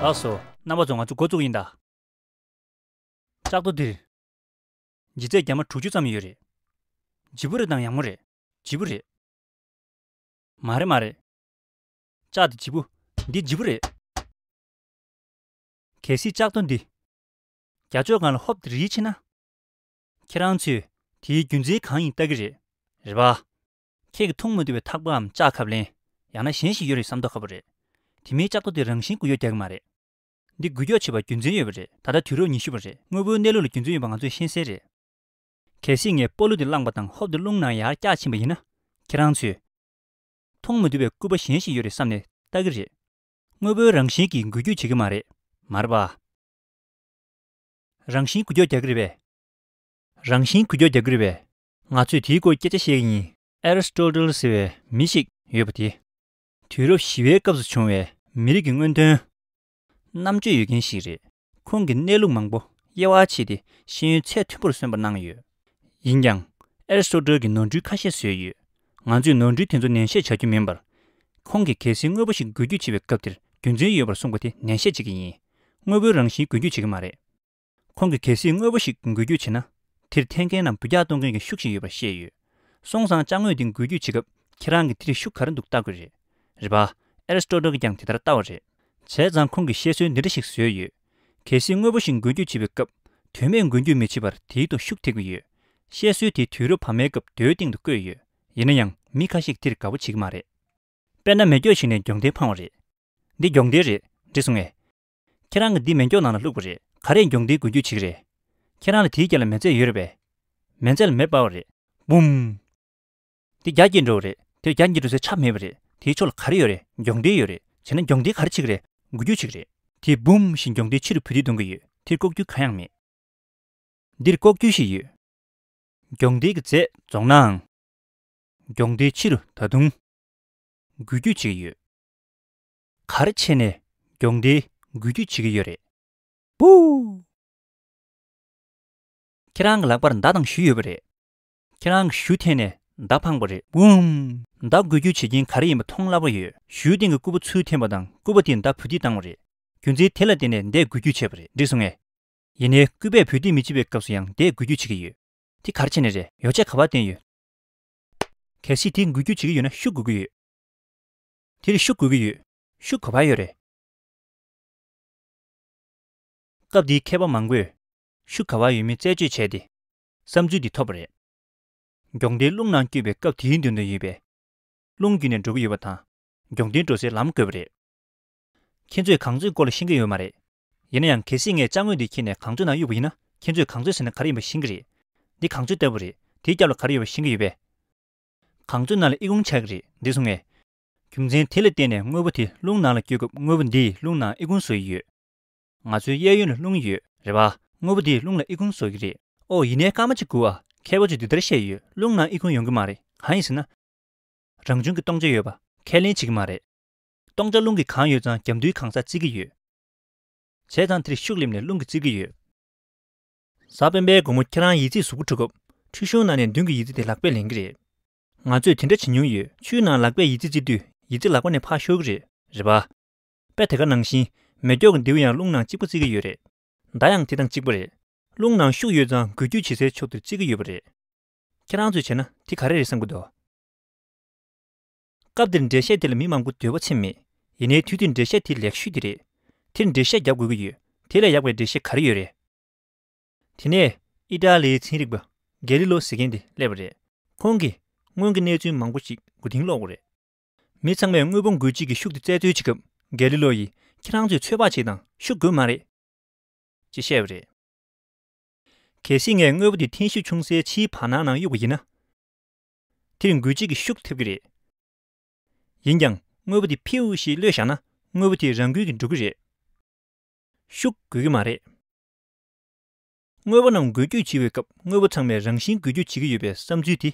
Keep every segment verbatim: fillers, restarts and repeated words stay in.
ལགས་སོ། རྣམ་པ་ཚོ། ང་ཚོ་འགོ་བཙུགས་ཡིན་ད། ལྕགས་རྡོ་འདིར་ལྗིད་ཚད་རྒྱ་མ་དྲུག་ཅུ་ཙམ་ཡོད་རེད། ལྗིད་པོ་རེད་དང་ཡང་མོ་རེད། ལྗིད་པོ་རེད། མ་རེད་མ་རེད། ལྕགས་འདི་ལྗིད་པོ། འདི་ལྗིད་པོ་རེད། གལ་སྲིད་ལྕགས་རྡོ་འདི་རྒྱ་ཕྱོགས་སྒང་ལ་ཧོབ་ཏེ་རིལ་ཕྱིན་ན། ཁྱེད་རང་ཚོས་དེའི་རྒྱུ་མཚན་གང་ཡིན་ལྟ་གི་རེད། རེད་པ། ཁྱེད་ཀྱིས་མཐོང་མ་ཐུབ་པའི་ཐག་པའམ་ལྕགས་ཁབ་ལེན། ཡང་ན་གཞན་ཞིག་ཡོད་རེད་བསམ་མདོག་ཁ་པོ་རེད། དེ་མིན་ལྕགས་རྡོ་དེ་རང་བཞིན་འགུལ་སྐྱོད་རྒྱག་གི་མ་རེད། འདི་འགུལ་སྐྱོད་བྱེད་པར་རྒྱུ་མཚན་ཡོད་པ་རེད། ད་ལྟ་དུས་རབས་ཉི་ཤུ་པ་རེད། དངོས་པོའི་གནས་ལུགས་ལ་རྒྱུ་མཚན་ཡོད་པ་ང་ཚོས་ཤེས་གསལ་རེད། གལ་སྲིད་ངས་སྤོ་ལོ་དེ་བླངས་པ་དང་ཧོབ་ཏེ་རླུང་ནང་ཡར་བཀྱགས་ཕྱིན་པ་ཡིན་ན། ཁྱེད་རང་ཚོས་མཐོང་མ་ཐུབ་པའི་སྐུད་པ་གཞན་ཞིག་ཡོད་རེད་བསམ་ནས་ལྟ་གི་རེད། དངོས་པོའི་རང་བཞིན་གྱིས་འགུལ་སྐྱོད་བྱེད་ཀྱི་མ་རེད། མ་རེད་པ། རང་བཞིན་འགུལ་སྐྱོད་རྒྱག་གི་རེད་པས། རང་བཞིན་འགུལ་སྐྱོད་རྒྱག་གི་རེད་པས། ང་ཚོས་དེའི་སྐོར་སྐད་ཆ་བཤད་ཀྱི་ཡིན། ཨེ་རི་སི་ཊོ་ཊལ་ཟེར་བའི་མི་ཞིག་ཡོད་པ་དེ། དུས་རབས་བཞི་པའི་སྐབས་སུ་བྱུང་བའི་མི་རིགས་ཀྱི་སྔོན་ཐོན་རྣམ་དཔྱོད་ཡོད་མཁན་ཞིག་རེད། ཁོང་གིས་གནས་ལུགས་མང་པོ་དབྱེ་བ་ཕྱེ་སྟེ་ཤེས་ཡོན་ཚད་མཐོན་པོར་སོན་པ་གནང་ཡོད། ཡིན་ཀྱང་། ཨེ་རི་སི་ཊོ་ཊལ་གྱིས་ནོར་འཁྲུལ་ཁ་ཤས་བཟོས་ཡོད། ང་ཚོས་ནོར་འཁྲུལ་དེ་ཚོ་ནན་བཤད་བྱ་རྒྱུ་མིན་པར། ཁོང་གིས་གལ་སྲིད་དངོས་པོ་ཞིག་འགུལ་སྐྱོད་བྱེད་པའི་སྐབས་དེར་རྒྱུ་མཚན་ཡོད་པར་གསུངས་པ་དེ་ནན་བཤད་བྱེད་ཀྱི་ཡིན། དངོས་པོའི་རང་བཞིན་འགུལ་སྐྱོད་བྱེད་ཀྱི་མ་རེད། ཁོང་གིས་གལ་སྲིད་དངོས་པོ་ཞིག་འགུལ་སྐྱོད་བྱེད་ན། དེར་འཐེན་མཁན་ནམ་འབུད་རྒྱག་གཏོང་མཁན་གྱི་ཤུགས་ཤིག་ཡོད་པར་བཤད་ཡོད། སོང་ཙང་ཅ་དངོས་དེ་འགུལ་སྐྱོད་བྱེད་སྐབས་ཁྱེད་རང་གིས་དེར་ཤུགས་ག་རེ་འདུག་ལྟ་དགོས་རེད། རེད་པ། ཨེ་རི་སི་ཊོ་ཊལ་གྱིས་ཀྱང་དེ་ལྟར་ལྟ་བ་རེད། བྱས་ཙང་ཁོང་གིས་བཤད་སྲོལ་འདི་འདྲ་ཞིག་བཟོས་ཡོད། གལ་སྲིད་དངོས་པོ་ཞིག་འགུལ་སྐྱོད་བྱེད་པའི་སྐབས། དོན་མེད་འགུལ་སྐྱོད་མི་བྱེད་པར་དེའི་ཐོག་ཤུགས་ཐེབས་ཀྱི་ཡོད། བཤད་སྲོལ་དེ་དུས་རབས་བར་མའི་སྐབས་རྡོའི་སྟེང་དུ་བརྐོས་ཡོད། ཡིན་ན་ཡང་མི་ཁ་ཤས་ཀྱིས་དེར་དགའ་པོ་བྱེད་ཀྱི་མ་རེད། དཔེར་ན་མེ་སྒྱོགས་ཤིག་ནས་མགྱོགས་མདེལ་འཕངས་པ་རེད། འདི་མགྱོགས་མདེལ་རེད། འགྲིག་སོང་ངས། ཁྱེད་རང་གིས་འདི་མེ་སྒྱོགས་ནང་ལ་བླུགས་པ་རེད། ག་རེས་མགྱོགས་མདེལ་འགུལ་སྐྱོད་བྱེད་ཀྱི་རེད། ཁྱེད་རང་ལ་དེའི་རྒྱབ་ལ་མེ་ལྩེ་ཡོད་རེད་པས། མེ་ལྩེ་ལ་མེ་སྤར་བ་རེད། འབུམ། དེ་རྒྱ་སྐྱེད་འགྲོ་བ་རེད། དེ་རྒྱ་སྐྱེད་འགྲོ་སའི་ཆ་མེད་པ་རེད། དེའི་ཕྱོགས་ལ་ག་རེ་ཡོད་རེད། མགྱོགས་མདེལ་ཡོད་རེད། བྱས་ན་མགྱོགས་མདེལ་ག་རེ་བྱེད་ཀྱི་རེད། འགུལ་སྐྱོད་བྱེད་ཀྱི་རེད། དེས་འབུམ་ཞེས་མགྱོགས་མདེལ་ཕྱི་རུ་འབུད་རྡེས་གཏོང་གི་ཡོད། དེར་ལྐོག་གྱུར་གང་ཡང་མེད། འདིར་ལྐོག་གྱུར་ཞིག་ཡོད། མགྱོགས་མདེལ་གྱི་རྫས་རྫོགས་ནའང་། མགྱོགས་མདེལ་ཕྱི་རུ་ད་དུང་འགུལ་སྐྱོད་བྱེད་ཀྱི་ཡོད། ག་རེ་བྱས་ནས་མགྱོགས་མདེལ་འགུལ་སྐྱོད་བྱེད་ཀྱི་ཡོད་རེད། པུའུ། ཁྱེད་རང་གི་ལག་པར་མདའ་དང་གཞུ་ཡོད་པ་རེད། ཁྱེད་རང་གིས་གཞུ་འཐེན་ནས་མདའ་འཕངས་པ་རེད། བུམ། མདའ་འགུལ་སྐྱོད་བྱེད་ཀྱིན་ག་རེ་ཡིན་པ་མཐོང་སླ་པོ་ཡོད། གཞུའི་སྟེང་གི་སྐུད་པ་ཚུར་འཐེན་པ་དང་སྐུད་པ་དེས་མདའ་འབུད་རྡེས་བཏང་བ་རེད། རྒྱུ་མཚན་དེ་ལ་བརྟེན་ནས་མདའི་འགུལ་སྐྱོད་བྱས་པ་རེད། འགྲིག་སོང་ངས། ཡིན་ནའི་སྐུད་པས་འབུད་རྡེས་མི་བྱེད་པའི་སྐབས་སུ་ཡང་མདའི་འགུལ་སྐྱོད་བྱེད་ཀྱི་ཡོད། དེ་ག་རེ་བྱས་ནས་རེད། ཡོ་བྱད་ག་པར་བརྟེན་ཡོད། གལ་སྲིད་དེ་འགུལ་སྐྱོད་བྱེད་ཀྱི་ཡོད་ན་ཤུགས་དགོས་ཀྱི་ཡོད། དེར་ཤུགས་དགོས་ཀྱི་ཡོད། ཤུགས་ག་པར་ཡོད་རེད། སྐབས་དེའི་མཁས་པ་མང་པོས་ཤུགས་ག་པར་ཡོད་མེད་རྩད་གཅོད་བྱས་ཏེ། བསམ་ཚུལ་འདི་ཐོབ་པ་རེད། མགྱོགས་མདེལ་རླུང་ནང་བསྐྱོད་པའི་སྐབས་དེའི་མདུན་དུ་ཡོད་པའི། རླུང་བརྒྱུད་ནས་འགྲོ་གི་ཡོད་པ་དང་། མགྱོགས་མདེལ་འགྲོ་སའི་ལམ་བཀོད་པ་རེད། ཁྱེད་ཚོས་གངས་མཛོད་སྐོར་ལ་ཤེས་ཀྱི་ཡོད་མ་རེད། ཡིན་ན་ཡང་གལ་སྲིད་ངས་ཅ་དངོས་འདི་འཁྱེར་ནས་གངས་མཛོད་ནང་གཡུགས་པ་ཡིན་ན། ཁྱེད་ཚོས་གངས་མཛོད་ཟེར་ན་ག་རེ་ཡིན་པ་ཤེས་ཀྱི་རེད། འདི་གངས་མཛོད་ལྟ་བུ་རེད། དེའི་རྒྱབ་ལ་ག་རེ་ཡོད་པ་ཤེས་ཀྱི་ཡོད་པས། གངས་མཛོད་ནང་ལ་ཨི་ཁུང་ཆགས་ཀྱི་རེད། འགྲིག་སོང་ངས། རྒྱུ་མཚན་དེ་ལ་བརྟེན་ནས་དངོས་པོ་དེ་རླུང་ནང་ལ་བསྐྱོད་སྐབས་དངོས་པོ་འདིས་རླུང་ནང་ཨི་ཁུང་བཟོ་ཡི་ཡོད། ང་ཚོའི་གཡས་གཡོན་ལ་རླུང་ཡོད་རེད་པ། དངོས་པོ་འདིས་རླུང་ལ་ཨི་ཁུང་བཟོ་གི་རེད། ཨོ། ཡིན་ནའི་སྐར་མ་གཅིག་སྒུག་ཨ། མཁས་པ་ཚོས་འདི་ལྟར་བཤད་ཡོད། རླུང་ནང་ཨི་ཁུང་ཡོང་གི་མ་རེད། གང་ཡིན་ཟེར་ན། རང་བྱུང་གི་སྟོང་ཆ་ཡོད་པ་ཁས་ལེན་བྱེད་ཀྱི་མ་རེད། སྟོང་ཆ་རླུང་གིས་གང་ཡོད་ཙང་རྒྱབ་མདུན་གང་སར་བརྩི་གི་ཡོད། བྱས་ཙང་དེར་ཤུགས་སླེབས་ནས་རླུང་གིས་བརྩི་གི་ཡོད། གཟའ་སྤེན་པའི་དགོང་མོ་ཁྱེད་རང་ཡིག་རྩིས་གཟུགས་པོ་འཁྲུ་སྐབས། ཁྲུས་གཞོང་ནང་ནས་མདུན་གྱི་ཡིག་རྩིས་དེ་ལག་པས་ལེན་གྱི་རེད། ང་ཚོས་དེ་འདྲ་བྱེད་མྱོང་ཡོད། ཆུའི་ནང་ལག་པས་ཡིག་རྩིས་བརྩི་དུས་ཡིག་རྩིས་ལག་པ་ནས་ཕར་ཤོར་གྱི་རེད། རེད་པ། དཔེ་དེ་ག་ནང་བཞིན་མེ་སྒྱོགས་ཀྱི་མདེའུ་ཡང་རླུང་ནང་གཅིག་པ་བརྩི་གི་ཡོད་རེད། མདའ་ཡང་དེ་དང་གཅིག་པ་རེད། རླུང་ནང་ཤུགས་ཡོད་ཙང་འགུལ་སྐྱོད་བྱེད་སའི་ཕྱོགས་དེར་བརྩི་གི་ཡོད་པ་རེད། ཁྱེད་རང་ཚོས་བྱས་ན་དེ་ག་རེ་རེད་བསམ་གྱི་འདུག་སྐབས་དེར་འགྲེལ་བཤད་དེ་ལ་མི་མང་པོ་འདོད་པ་ཚིམ་མེད། ཡིན་ནའི་དུས་དེར་འགྲེལ་བཤད་དེ་ལེགས་ཤོས་དེ་རེད། དེར་འགྲེལ་བཤད་རྒྱབ་དགོས་ཀྱི་ཡོད། དེ་ལས་ཡག་པའི་འགྲེལ་བཤད་ག་རེ་ཡོད་རེད། དེ་ནས་ཨི་ཏྲ་ལིའི་ཚན་རིག་པ་གེ་ལི་ལོ་ཟེར་མཁན་དེ་སླེབས་པ་རེད། ཁོང་གིས་སྔོན་གྱི་གནས་ཚུལ་མང་པོ་ཞིག་མགོ་རྟིང་སློག་པ་རེད། མི་ཚང་མས་དངོས་པོ་འགུལ་བྱེད་ཀྱི་ཤུགས་དེ་རྩད་འཚོལ་བྱེད་སྐབས་གེ་ལི་ལོ་ཡིས་ཁྱེད་རང་ཚོས་ཚོད་དཔག་བྱེད་དང་། ཤུགས་དགོས་མ་རེད། ཅེས་བཤད་པ་རེད། གལ་སྲིད་ངས་དངོས་པོ་དེ་འཐེན་ཤུགས་ཆུང་སའི་ཕྱིའི་བར་སྣང་ནང་གཡུགས་པ་ཡིན་ན། དེར་འགུལ་བྱེད་ཀྱི་ཤུགས་ཐེབས་ཀྱི་རེད། ཡིན་ཀྱང་དངོས་པོ་དེ་ཕིའུ་ཞེས་གློད་བཞག་ན་དངོས་པོ་དེ་རང་འགུལ་གྱིས་འགྲོ་གི་རེད། ཤུགས་དགོས་ཀྱི་མ་རེད། དངོས་པོ་རྣམས་འགུལ་སྐྱོད་བྱེད་པའི་སྐབས་དངོས་པོ་ཚང་མས་རང་བཞིན་འགུལ་སྐྱོད་བྱེད་ཀྱི་ཡོད་པའི་བསམ་ཚུལ་དེ།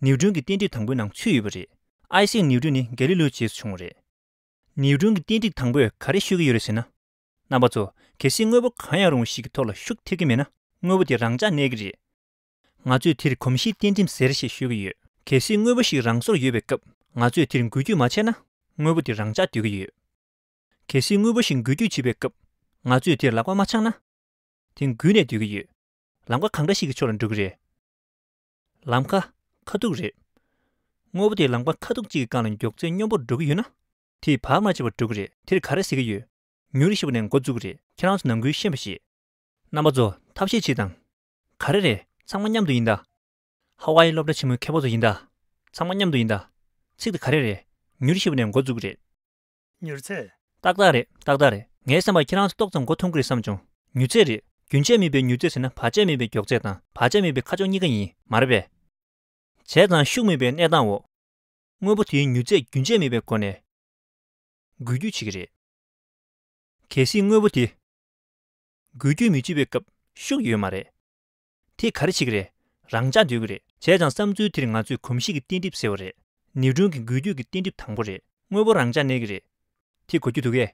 ནིའུ་ཊོན་གྱི་རྟེན་འབྲེལ་དང་པོའི་ནང་ཚུད་ཡོད་པ་རེད། ཨའི་སེག་ནིའུ་ཊོན་ནི་གེ་ལི་ལོའི་རྗེས་སུ་བྱུང་བ་རེད། ནིའུ་ཊོན་གྱི་རྟེན་འབྲེལ་དང་པོས་ག་རེ་ཤོད་ཀྱི་ཡོད་རེད་ཟེར་ན། རྣམ་པ་ཚོ། གལ་སྲིད་དངོས་པོ་གང་ཡང་རུང་བ་ཞིག་གི་ཐོག་ལ་ཤུགས་ཐེབས་ཀྱི་མེད་ན། དངོས་པོ་དེ་རང་འཇགས་གནས་ཀྱི་རེད། ང་ཚོས་དེར་གོམས་གཤིས་རྟེན་འབྲེལ་ཟེར་ཞེས་ཤོད་ཀྱི་ཡོད། གལ་སྲིད་དངོས་པོ་ཞིག་རང་སོར་ཡོད་པའི་སྐབས་ང་ཚོས་དེར་འགུལ་སྐྱོད་མ་བྱས་ན། དངོས་པོ་དེ་རང་འཇགས་སྡོད་ཀྱི་ཡོད། གལ་སྲིད་དངོས་པོ་ཞིག་འགུལ་སྐྱོད་བྱེད་པའི་སྐབས་ང་ཚོས་དེར་ལག་པ་མ་འཆང་ན། དེ་འགུལ་ནས་སྡོད་ཀྱི་ཡོད། ལམ་ཁ་གང་འདྲ་ཞིག་གི་ཕྱོགས་ལ་འགྲོ་གི་རེད། ལམ་ཁ། ཁ་ཐུག་རེད། དངོས་པོ་དེ་ལམ་ཁ་ཁ་ཐུག་ཅིག་གི་སྒང་ལ་མགྱོགས་ཚད་སྙོམས་པོར་འགྲོ་གི་ཡོད་ན། དེས་བག་མ་ཆགས་པར་འགྲོ་གི་རེད། དེར་ག་རེ་ཟེར་གྱི་ཡོད། མྱུར་ཞེས་པ་ནས་འགོ་བཙུགས་ཀྱི་རེད། ཁྱེད་རང་ཚོ་ནང་ཁུལ་ཤེས་པ་ཞིག་རྣམ་པ་ཚོ་ཐབས་ཤེས་བྱེད་དང་། ག་རེ་རེད། ཚང་མ་མཉམ་དུ་ཡིན་ད། ཧ་ཝའི་སློབ་གྲྭ་ཆེན་མོའི་མཁས་པ་ཚོ་ཡིན་ད། ཚང་མ་མཉམ་དུ་ཡིན་ད། ཚིག་དེ་ག་རེ་རེད། མྱུར་ཞེས་པ་ནས་འགོ་བཙུགས་ཀྱི་རེད། མྱུར་ཚད། ཏག་ཏག་རེད། ཏག་ཏག་རེད། ངའི་བསམ་པར་ཁྱེད་རང་ཚོ་ཏོག་ཙམ་མགོ་འཐོམ་གྱི་རེད་བསམ་བྱུང་། མྱུར་ཚད་རེད། རྒྱུན་ཆད་མེད་པའི་མྱུར་ཚད་ཟེར་ན་བར་ཆད་མེད་པའི་མགྱོགས་ཚད་དང་བར་ཆད་མེད་པའི་ཁ་ཕྱོགས་གཉིས་ཀ་ཡིན། མ་རེད་པས། བྱས་ཙང་ཤུགས་མེད་པའི་གནས་སྟངས་འོག་དངོས་པོ་དེའི་མྱུར་ཚད་རྒྱུན་ཆད་མེད་པའི་སྒོ་ནས་འགུལ་སྐྱོད་བྱེད་ཀྱི་རེད། གལ་སྲིད་དངོས་པོ་དེ་འགུལ་སྐྱོད་མི་བྱེད་པའི་སྐབས་ཤུགས་ཡོད་མ་རེད། དེས་ག་རེ་བྱེད་ཀྱི་རེད། རང་འཇགས་སྡོད་ཀྱི་རེད། བྱས་ཙང་བསམ་ཚུལ་དེར་ང་ཚོས་གོམས་གཤིས་ཀྱི་རྟེན་འབྲེལ་ཟེར་བ་རེད། ནིའུ་ཀྲོན་གྱི་འགུལ་སྐྱོད་ཀྱི་རྟེན་འབྲེལ་དང་པོ་རེད། དངོས་པོ་རང་འཇགས་གནས་ཀྱི་རེད། དེ་གོ་རྒྱུ་འདུག་གས།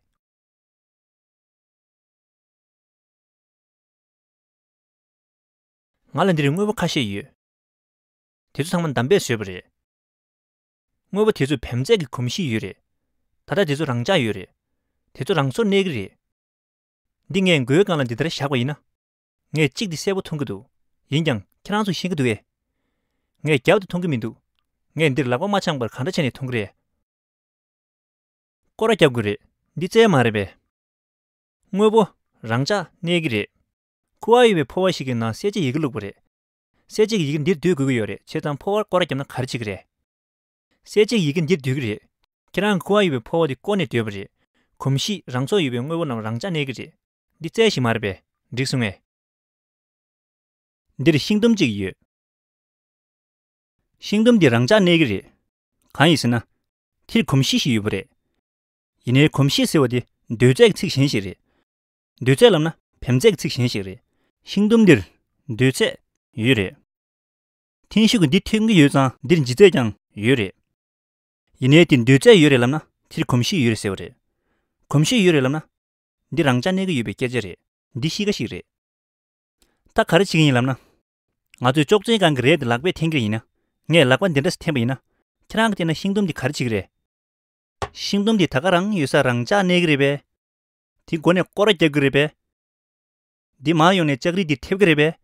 ང་ལ་འདིར་དངོས་པོ་ཁ་ཤས་ཡོད། དེ་ཚོ་ཚང་མ་འདམ་པས་བཟོས་པ་རེད། དངོས་པོ་དེ་ཚོ་བེམ་རྫས་ཀྱི་གོམས་གཤིས་ཡོད་རེད། ད་ལྟ་དེ་ཚོ་རང་འཇགས་ཡོད་རེད། དེ་ཚོ་རང་སོར་གནས་ཀྱི་རེད། འདི་ངས་མགོའི་སྒང་ལ་འདི་ལྟར་བཞག་པ་ཡིན་ན། ངས་གཅིག་འདི་གསལ་པོ་མཐོང་གི་འདུག་ཡིན་ཀྱང་ཁྱེད་རང་ཚོས་ཤེས་ཀྱི་འདུག་གས། ངས་རྒྱབ་དེ་མཐོང་གི་མི་འདུག་ངས་འདིར་ལག་པ་མ་འཆང་པར་གང་འདྲ་བྱས་ནས་མཐོང་གི་རེད། སྐོར་ར་རྒྱབ་དགོས་རེད། འདི་རྩལ་མ་རེད་པས། དངོས་པོ་རང་འཇགས་གནས་ཀྱི་རེད། ཁུ་བ་ཡོད་པའི་ཕོར་པ་ཞིག་གི་ནང་གསལ་བྱེད་ཡི་གེ་བླུགས་པ་རེད། གསལ་བྱེད་ཀྱི་ཡི་གེ་འདིར་སྡོད་དགོས་ཀྱི་ཡོད་རེད། བྱས་ཙང་ཕོར་པར་སྐོར་ར་བརྒྱབ་ན་ག་རེ་བྱེད་ཀྱི་རེད། གསལ་བྱེད་ཀྱི་ཡི་གེ་འདིར་སྡོད་ཀྱི་རེད། ཁྱེད་རང་གི་ཁུ་བ་ཡོད་པའི་ཕོར་པ་དེ་བསྐོར་ནས་སྡོད་པ་རེད། གོམས་གཤིས་རང་སོར་ཡོད་པའི་དངོས་པོ་རྣམས་རང་འཇགས་གནས་ཀྱི་རེད། འདི་རྩལ་ཞིག་མ་རེད་པས། འགྲིག་སོང་ངས། འདིར་ཤིང་དུམ་གཅིག་ཡོད། ཤིང་དུམ་འདི་རང་འཇགས་གནས་ཀྱི་རེད། གང་ཡིན་ཟེར་ན། འདིར་གོམས་གཤིས་ཤིག་ཡོད་པ་རེད། ཡིན་ནའི་གོམས་གཤིས་ཟེར་བ་དེ་འདོད་ཚད་ཀྱི་ཚིག་གཞན་ཞིག་རེད། འདོད་ཚད་ལབ་ན་བེམ་རྫས་ཀྱི་ཚིག་གཞན་ཞིག་རེད། ཤིང་དུམ་འདིར་འདོད་ཚད་ཡོད་རེད། འཐེན་ཤུགས་ཀྱིས་འདི་འཐེན་གྱི་ཡོད་ཙང་འདིར་ལྗིད་ཚད་ཀྱང་ཡོད་རེད། ཡིན་ནའི་འདིར་འདོད་ཚད་ཡོད་རེད་ལབ་ན་འདིར་གོམས་གཤིས་ཡོད་རེད་ཟེར་བ་རེད། གོམས་གཤིས་ཡོད་རེད་ལབ་ན། འདི་རང་འཇགས་གནས་ཀྱི་ཡོད་པའི་སྐད་ཆ་རེད། འདི་གཤིས་ཀ་ཞིག་རེད། ད་ག་རེ་བྱེད་ཀྱི་ཡིན་ལབ་ན། ང་ཚོས་ཅོག་ཙེའི་སྒང་གི་རས་དེ་ལག་པས་འཐེན་གྱི་ཡིན་ན། ངས་ལག་པ་འདི་འདྲ་སེ་འཐེན་པ་ཡིན་ན། ཁྱེད་རང་གིས་བལྟས་ན་ཤིང་དུམ་འདི་ག་རེ་བྱེད་ཀྱི་རེད། ཤིང་དུམ་འདི་ད་ག་རང་ཡོད་ས་རང་འཇགས་གནས་ཀྱི་རེད་པས། དེའི་མགོ་ནས་སྐོར་ར་རྒྱག་གི་རེད་པས། འདི་མར་ཡོང་ནས་ལྕགས་རིགས་འདི་ཐེབས་ཀྱི་རེད་པས།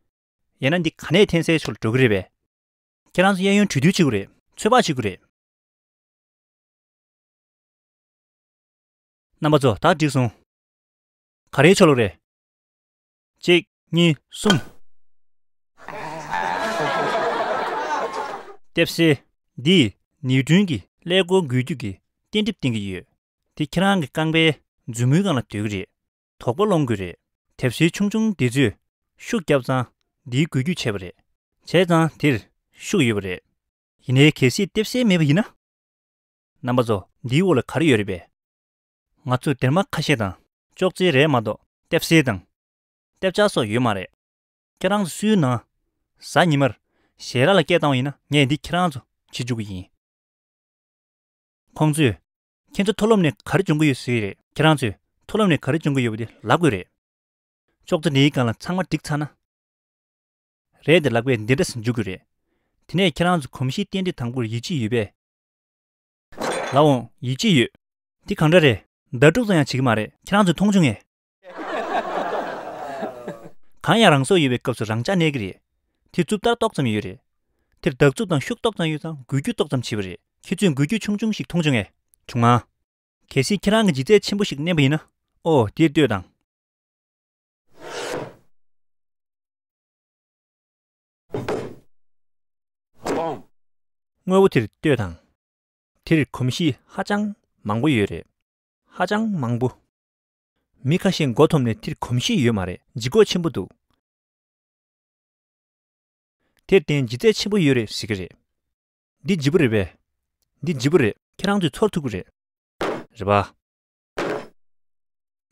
ཡང་ན་འདི་ག་ནས་འཐེན་སའི་ཕྱོགས་ལ་འགྲོ་གི་རེད་པས། ཁྱེད་རང་ཚོ་གཡས་གཡོན་གྲོས་བསྡུར་བྱེད་དགོས་རེད། ཚོད་དཔག་བྱེད་དགོས་རེད། རྣམ་པ་ཚོ་ད་འགྲིག་སོང་། ག་རེའི་ཕྱོགས་ལ་རེད། གཅིག་གཉིས། གསུམ། ལྟེབ་གསལ་འདིས་ནིའུ་ཀྲོན་གྱི་ཀླད་ཀོར་འགུལ་སྐྱོད་ཀྱི་རྟེན་འབྲེལ་བསྟན་གྱི་ཡོད། དེ་ཁྱེད་རང་གི་རྐང་པའི་མཛུབ་མོའི་སྒང་ལ་སྡོད་ཀྱི་རེད། དོག་པ་སློང་དགོས་རེད། ལྟེབ་གསལ་ཆུང་ཆུང་འདི་ཚོས་ཤུགས་བརྒྱབ་ཙང་འདིའི་འགུལ་སྐྱོད་བྱས་པ་རེད། བྱས་ཙང་དེར་ཤུགས་ཡོད་པ་རེད། ཡིན་ནའི་གལ་སྲིད་ལྟེབ་གསལ་མེད་པ་ཡིན་ན། རྣམ་པ་ཚོ་འདིའི་འོག་ལ་ག་རེ་ཡོད་རེད་པས། ང་ཚོས་སྡེར་མ་ཁ་ཤས་དང་ཅོག་ཙེའི་རས་མ་གཏོགས་ལྟེབ་གསལ་དང་། ལྟེབ་ཆག་སོགས་ཡོད་མ་རེད། ཁྱེད་རང་ཚོ་སུའི་ནང་། གཟའ་ཉི་མར་ཞལ་ལག་ལ་སྐད་བཏང་བ་ཡིན་ན་ངས་འདི་ཁྱེད་རང་ཚོ་བྱེད་བཅུག་གི་ཡིན། ཁོང་ཚོས། ཁྱེད་ཚོ་མཐོ་སློབ་ནས་ག་རེ་སྦྱོང་གི་ཡོད་ཟེར་གྱི་རེད། ཁྱེད་རང་ཚོས་མཐོ་སློབ་ནས་ག་རེ་སྦྱོང་གི་ཡོད་པ་དེ་ལབ་དགོས་རེད། ཅོག་ཙེ་འདིའི་སྒང་ལ་ཚང་མ་བསྒྲིགས་ཚར་ན། རས་དེ་ལག་པས་འདི་འདྲ་སེ་འཇུ་དགོས་རེད། དེ་ནས་ཁྱེད་རང་ཚོ་གོམས་གཤིས་རྟེན་འབྲེལ་དང་པོར་ཡིད་ཆེས་ཡོད་པས། ལགས་འོང་། ཡིད་ཆེས་ཡོད། འདི་གང་འདྲ་རེད། ཟླ་དྲུག་ཙམ་ཡང་བྱེད་ཀྱི་མ་རེད། ཁྱེད་རང་ཚོས་མཐོང་བྱུང་ངས། གང་ཡང་རང་སོར་ཡོད་པའི་སྐབས་སུ་རང་འཇགས་གནས་ཀྱི་རེད། དེ་རྩུབ་ལྟར་ཏོག་ཙམ་ཡོད་རེད། དེར་བདག་རྩུབ་དང་ཤུགས་ཏོག་ཙམ་ཡོད་ཙང་འགུལ་སྐྱོད་ཏོག་ཙམ་བྱེད་པ་རེད། ཁྱེད་ཚོས་འགུལ་སྐྱོད་ཆུང་ཆུང་ཞིག་མཐོང་བྱུང་ངས། བྱུང་ང་། གལ་སྲིད་ཁྱེད་རང་གིས་ལྗིད་ཚད་ཆེན་པོ་ཞིག་བསྣན་པ་ཡིན་ན། ཨོ་དེར་ལྟོས་དང་། དངོས་པོ་དེར་ལྟོས་དང་། དེར་གོམས་གཤིས་ཧ་ཅང་མང་པོ་ཡོད་རེད། ཧ་ཅང་མང་པོ། མི་ཁ་ཤས་མགོ་འཐོམས་ནས་དེར་གོམས་གཤིས་ཡོད་མ་རེད། ལྗིད་ཁོག་ཆེན་པོ་འདུག་དེར་བརྟེན་ལྗིད་ཚད་ཆེན་པོ་ཡོད་རེད་ཟེར་གྱི་རེད། འདི་ལྗིད་པོ་རེད་པས། འདི་ལྗིད་པོ་རེད། ཁྱེད་རང་ཚོས་ཚོར་ཐུབ་ཀྱི་རེད། རེད་པ།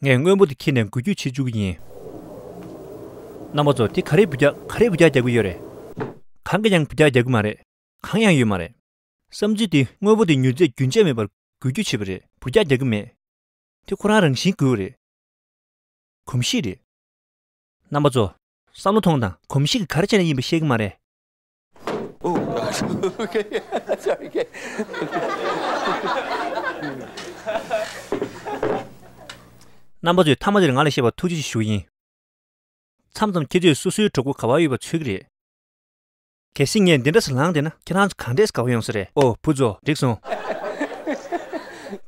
ངས་སྔོན་པོ་དེ་ཁྱེར་ནས་འགུལ་སྐྱོད་བྱེད་བཅུག་གི་ཡིན། རྣམ་པ་ཚོ་དེ་ག་རེ་འབུད་རྒྱག་ག་རེ་འབུད་རྒྱག་རྒྱག་གི་ཡོད་རེད། གང་གིས་ཀྱང་འབུད་རྒྱག་རྒྱག་གི་མ་རེད། གང་ཡང་ཡོད་མ་རེད། བསམ་ཚུལ་དེ་དངོས་པོ་དེ་མྱུར་ཚད་རྒྱུན་ཆད་མེད་པར་འགུལ་སྐྱོད་བྱེད་པ་རེད། འབུད་རྒྱག་རྒྱག་གི་མེད། དེ་ཁོ་རང་རང་བཞིན་འགུལ་བ་རེད། གོམས་གཤིས་རེད། རྣམ་པ་ཚོ། བསམ་བློ་ཐོངས་དང་། གོམས་གཤིས་ཀྱིས་ག་རེ་བྱས་ནས་ཡིན་པ་ཤེས་ཀྱི་མ་རེད། Oh, okay. Sorry, okay. རྣམ་པ་ཚོས་མཐའ་མ་དེར་ང་ལ་བཤད་པར་ཐུགས་རྗེ་ཆེ་ཞུ་གི་ཡིན། མཚམས་མཚམས་ཁྱེད་ཚོས་སོ་སོའི་གྲོགས་པོ་ག་བར་ཡོད་པ་འཚོལ་གི་རེད། གལ་སྲིད་ངས་འདི་འདྲ་ཞིག་ལངས་བསྡད་ན་ཁྱེད་རང་ཚོ་གང་འདྲས་དགའ་པོ་ཡོང་ས་རེད། ཨོ་བུ་ཚོ་འགྲིག་སོང་།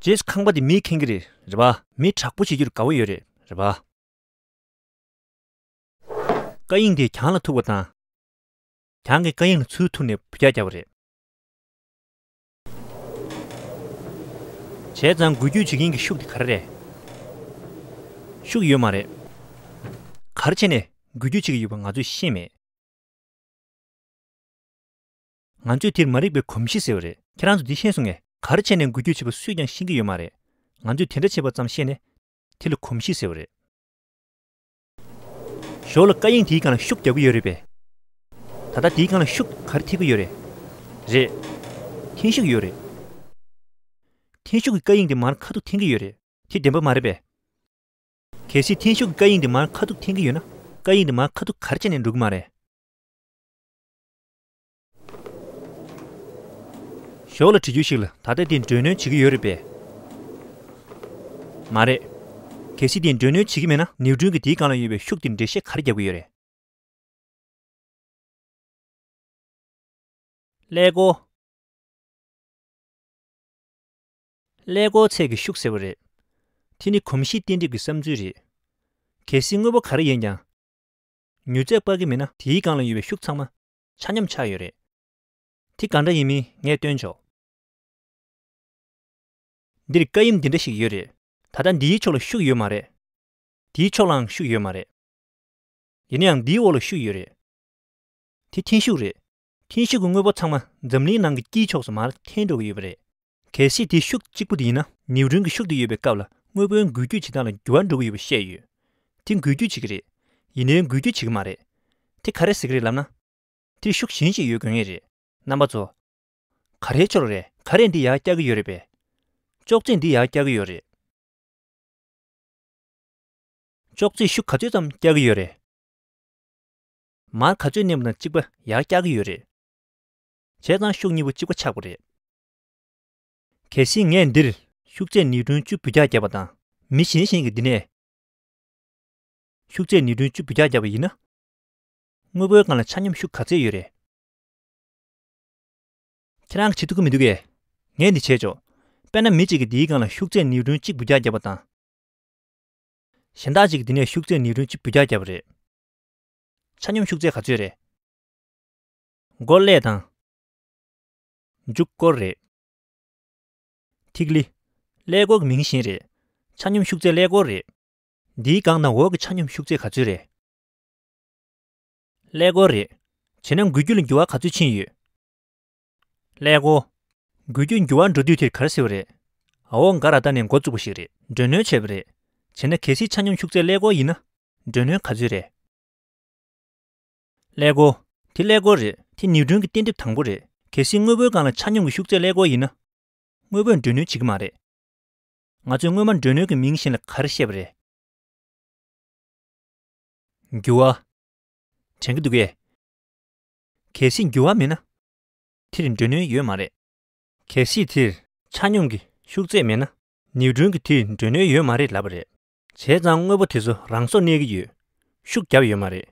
རྗེས་སུ་ཁང་པ་དེ་མིས་ཁེངས་གི་རེད། རེད་པ། མིས་དྲག་པོ་བྱེད་རྒྱུར་དགའ་པོ་ཡོད་རེད། རེད་པ། བཀའ་དབྱིངས་དེ་གྱང་ལ་ཐུག་པ་དང་། གྱང་གིས་བཀའ་དབྱིངས་ལ་ཚུར་ཐུག་ནས་འབུད་རྒྱག་བརྒྱབ་པ་རེད། བྱས་ཙང་འགུལ་སྐྱོད་བྱེད་མཁན་གྱི་ཤུགས་དེ་ག་རེ་རེད། ཤུགས་ཡོད་མ་རེད། ག་རེ་བྱས་ནས་འགུལ་སྐྱོད་བྱེད་ཀྱི་ཡོད་པ་ང་ཚོས་ཤེས་མེད། ང་ཚོས་དེར་མ་རིག་པའི་གོམས་གཤིས་ཟེར་བ་རེད། ཁྱེད་རང་ཚོ་འདི་ཤེས་སོང་ངས། ག་རེ་བྱས་ནས་འགུལ་སྐྱོད་བྱེད་པ་སུས་ཀྱང་ཤེས་ཀྱི་ཡོད་མ་རེད། ང་ཚོས་དེ་འདྲ་བྱེད་པ་ཙམ་ཤེས་ནས་དེ་ལ་གོམས་གཤིས་ཟེར་བ་རེད། ཞོར་ལ་བཀའ་དབྱིངས་དེའི་སྒང་ལ་ཤུགས་རྒྱག་གི་ཡོད་རེད་པས། ད་ལྟ་དེའི་སྒང་ལ་ཤུགས་ག་རེ་ཐེབས་ཀྱི་ཡོད་རེད། རེད། འཐེན་ཤུགས་ཡོད་རེད། འཐེན་ཤུགས་ཀྱིས་བཀའ་དབྱིངས་དེ་མར་ཁ་ཐུག་འཐེན་གྱི་ཡོད་རེད། དེ་བདེན་པ་མ་རེད་པས། གལ་སྲིད་འཐེན་ཤུགས་ཀྱིས་བཀའ་དབྱིངས་དེ་མར་ཁ་ཐུག་འཐེན་གྱི་ཡོད་ན། བཀའ་དབྱིངས་དེ་མར་ཁ་ཐུག་ག་རེ་བྱས་ནས་འགྲོ་གི་མ་རེད། ཞོར་ལ་དྲི་རྒྱུ་ཞིག་ལ། ད་ལྟ་དེ་འགྲོས་སྣོན་བྱེད་ཀྱི་ཡོད་རེད་པས། མ་རེད། གལ་སྲིད་དེ་འགྲོས་སྣོན་བྱེད་ཀྱི་མེད་ན་ནིའུ་ཀྲོན་གྱིས་དེའི་སྒང་ལ་ཡོད་པའི་ཤུགས་དེར་འགྲེལ་བཤད་ག་རེ་རྒྱག་གི་ཡོད་རེད། ཀླད་ཀོར། ཀླད་ཀོར་ཚད་ཀྱི་ཤུགས་ཟེར་བ་རེད། དེ་ནི་གོམས་གཤིས་གཏན་འབེབས་ཀྱི་བསམ་ཚུལ་རེད། གལ་སྲིད་དངོས་པོ་ག་རེ་ཡིན་ཀྱང་། མྱུར་ཚད་སྤར་གྱི་མེད་ན་དེའི་སྒང་ལ་ཡོད་པའི་ཤུགས་ཚང་མ་ཆ་སྙོམས་ཆགས་ཡོད་རེད། དེ་གང་འདྲ་ཡིན་མིན་ངས་སྟོན་ཆོག་འདིར་བཀའ་དབྱིངས་འདི་འདྲ་ཞིག་ཡོད་རེད། ད་ལྟ་འདིའི་ཕྱོགས་ལ་ཤུགས་ཡོད་མ་རེད། དེའི་ཕྱོགས་ལའང་ཤུགས་ཡོད་མ་རེད། ཡིན་ན་ཡང་འདིའི་འོག་ལ་ཤུགས་ཡོད་རེད། དེ་འཐེན་ཤུགས་རེད། འཐེན་ཤུགས་ཀྱི་དངོས་པོ་ཚང་མ་འཛམ་གླིང་ནང་གི་དཀྱིལ་ཕྱོགས་སུ་མར་འཐེན་འགྲོ་གི་ཡོད་པ་རེད། གལ་སྲིད་དེ་ཤུགས་གཅིག་པུ་དེ་ཡིན་ན། ནིའུ་ཀྲོན་གྱི་ཤུགས་དེ་ཡོད་པའི་སྐབས་ལ་དངོས་པོའི་འགུལ་སྐྱོད་བྱེད་སྟངས་ལ་འགྱུར་བ་འགྲོ་གི་ཡོད་པ་བཤད་ཡོད། དེ་འགུལ་སྐྱོད་བྱེད་ཀྱི་རེད། ཡིན་ནའི་འགུལ་སྐྱོད་བྱེད་ཀྱི་མ་རེད། དེ་ག་རེ་ཟེར་གྱི་རེད་ལབ་ན། དེར་ཤུགས་གཞན་ཞིག་ཡོད་དགོས་ངེས་རེད། རྣམ་པ་ཚོ། ག་རེའི་ཕྱོགས་རེད། ག་རེས་འདི་ཡར་བཀྱག་གི་ཡོད་རེད་པས། ཅོག་ཙེས་འདི་ཡར་བཀྱག་གི་ཡོད་རེད། ཅོག་ཙེས་ཤུགས་ག་ཚོད་ཙམ་བཀྱག་གི་ཡོད་རེད། མར་ག་ཚོད་མནན་པ་དང་གཅིག་པ་ཡར་བཀྱག་གི་ཡོད་རེད། བྱས་ཙང་ཤུགས་གཉིས་པོ་གཅིག་པ་ཆགས་པ་རེད། གལ་སྲིད་ངས་འདིར་ཤུགས་ཚད་ནིའུ་ཀྲོན་བཅུ་འབུད་རྒྱག་བརྒྱབ་པ་དང་། མི་གཞན་ཞིག་གིས་འདི་ནས་ཤུགས་ཚད་ནིའུ་ཀྲོན་བཅུ་འབུད་རྒྱག་བརྒྱབ་པ་ཡིན་ན། དངོས་པོའི་སྒང་ལ་ཆ་སྙོམས་ཤུགས་ག་ཚད་ཡོད་རེད། ཁྱེད་རང་གིས་བྱེད་ཐུབ་ཀྱི་མི་འདུག་གས། ངས་འདི་བྱས་ཆོག་དཔེར་ན་མི་གཅིག་གིས་འདིའི་སྒང་ལ་ཤུགས་ཚད་ནིའུ་ཀྲོན་གཅིག་འབུད་རྒྱག་བརྒྱབ་པ་དང་། གཞན་དག་ཅིག་གིས་འདི་ནས་ཤུགས་ཚད་ནིའུ་ཀྲོན་གཅིག་འབུད་རྒྱག་བརྒྱབ་པ་རེད། ཆ་སྙོམས་ཤུགས་ཚད་ག་ཚོད་རེད། མགོ་ཀླད་དང་། མཇུག་ཀོར་རེད། ཐིག་ལེ། ཀླད་ཀོར་གྱི་མིང་གཞན་རེད། ཆ་སྙོམས་ཤུགས་ཚད་ཀླད་ཀོར་རེད། འདིའི་སྒང་དང་འོག་གི་ཆ་སྙོམས་ཤུགས་ཚད་ག་ཚོད་རེད། ཀླད་ཀོར་རེད། བྱས་ན་འགུལ་སྐྱོད་ལ་འགྱུར་བ་ག་ཚོད་ཕྱིན་ཡོད། ཀླད་ཀོར། འགུལ་སྐྱོད་འགྱུར་བ་འགྲོ་དུས་དེར་ག་རེ་ཟེར་བ་རེད། འོག་འགའ་ར་བཏང་ནས་འགོ་བཙུགས་པ་ཞིག་རེད། འགྲོས་སྣོན་བྱས་པ་རེད། བྱས་ན་གལ་སྲིད་ཆ་སྙོམས་ཤུགས་ཚད་ཀླད་ཀོར་ཡིན་ན། འགྲོས་སྣོན་ག་ཚོད་རེད། ཀླད་ཀོར། དེ་ཀླད་ཀོར་རེད། དེ་ནིའུ་ཀྲོན་གྱི་གཏན་འབེབས་དང་པོ་རེད། གལ་སྲིད་དངོས་པོའི་སྒང་ལ་ཆ་སྙོམས་ཀྱི་ཤུགས་ཚད་ཀླད་ཀོར་ཡིན་ན། དངོས་པོས་འགྲོས་སྣོན་བྱེད་ཀྱི་མ་རེད། ང་ཚོས་སྔོན་མ་འགྲོས་སྣོན་གྱི་མིང་གཞན་ལ་ག་རེ་བཤད་པ་རེད། འགྱུར་བ། དྲན་གྱི་འདུག་གས། གལ་སྲིད་འགྱུར་བ་མེད་ན། དེར་འགྲོས་སྣོན་ཡོད་མ་རེད། གལ་སྲིད་དེར་ཆ་སྙོམས་ཀྱི་ཤུགས་ཚད་མེད་ན། ནིའུ་ཀྲོན་གྱིས་དེར་འགྲོས་སྣོན་ཡོད་མ་རེད་ལབ་པ་རེད། བྱས་ཙང་དངོས་པོ་དེ་ཚོ་རང་སོར་གནས་ཀྱི་ཡོད། ཤུགས་བརྒྱབ་ཡོད་མ་རེད།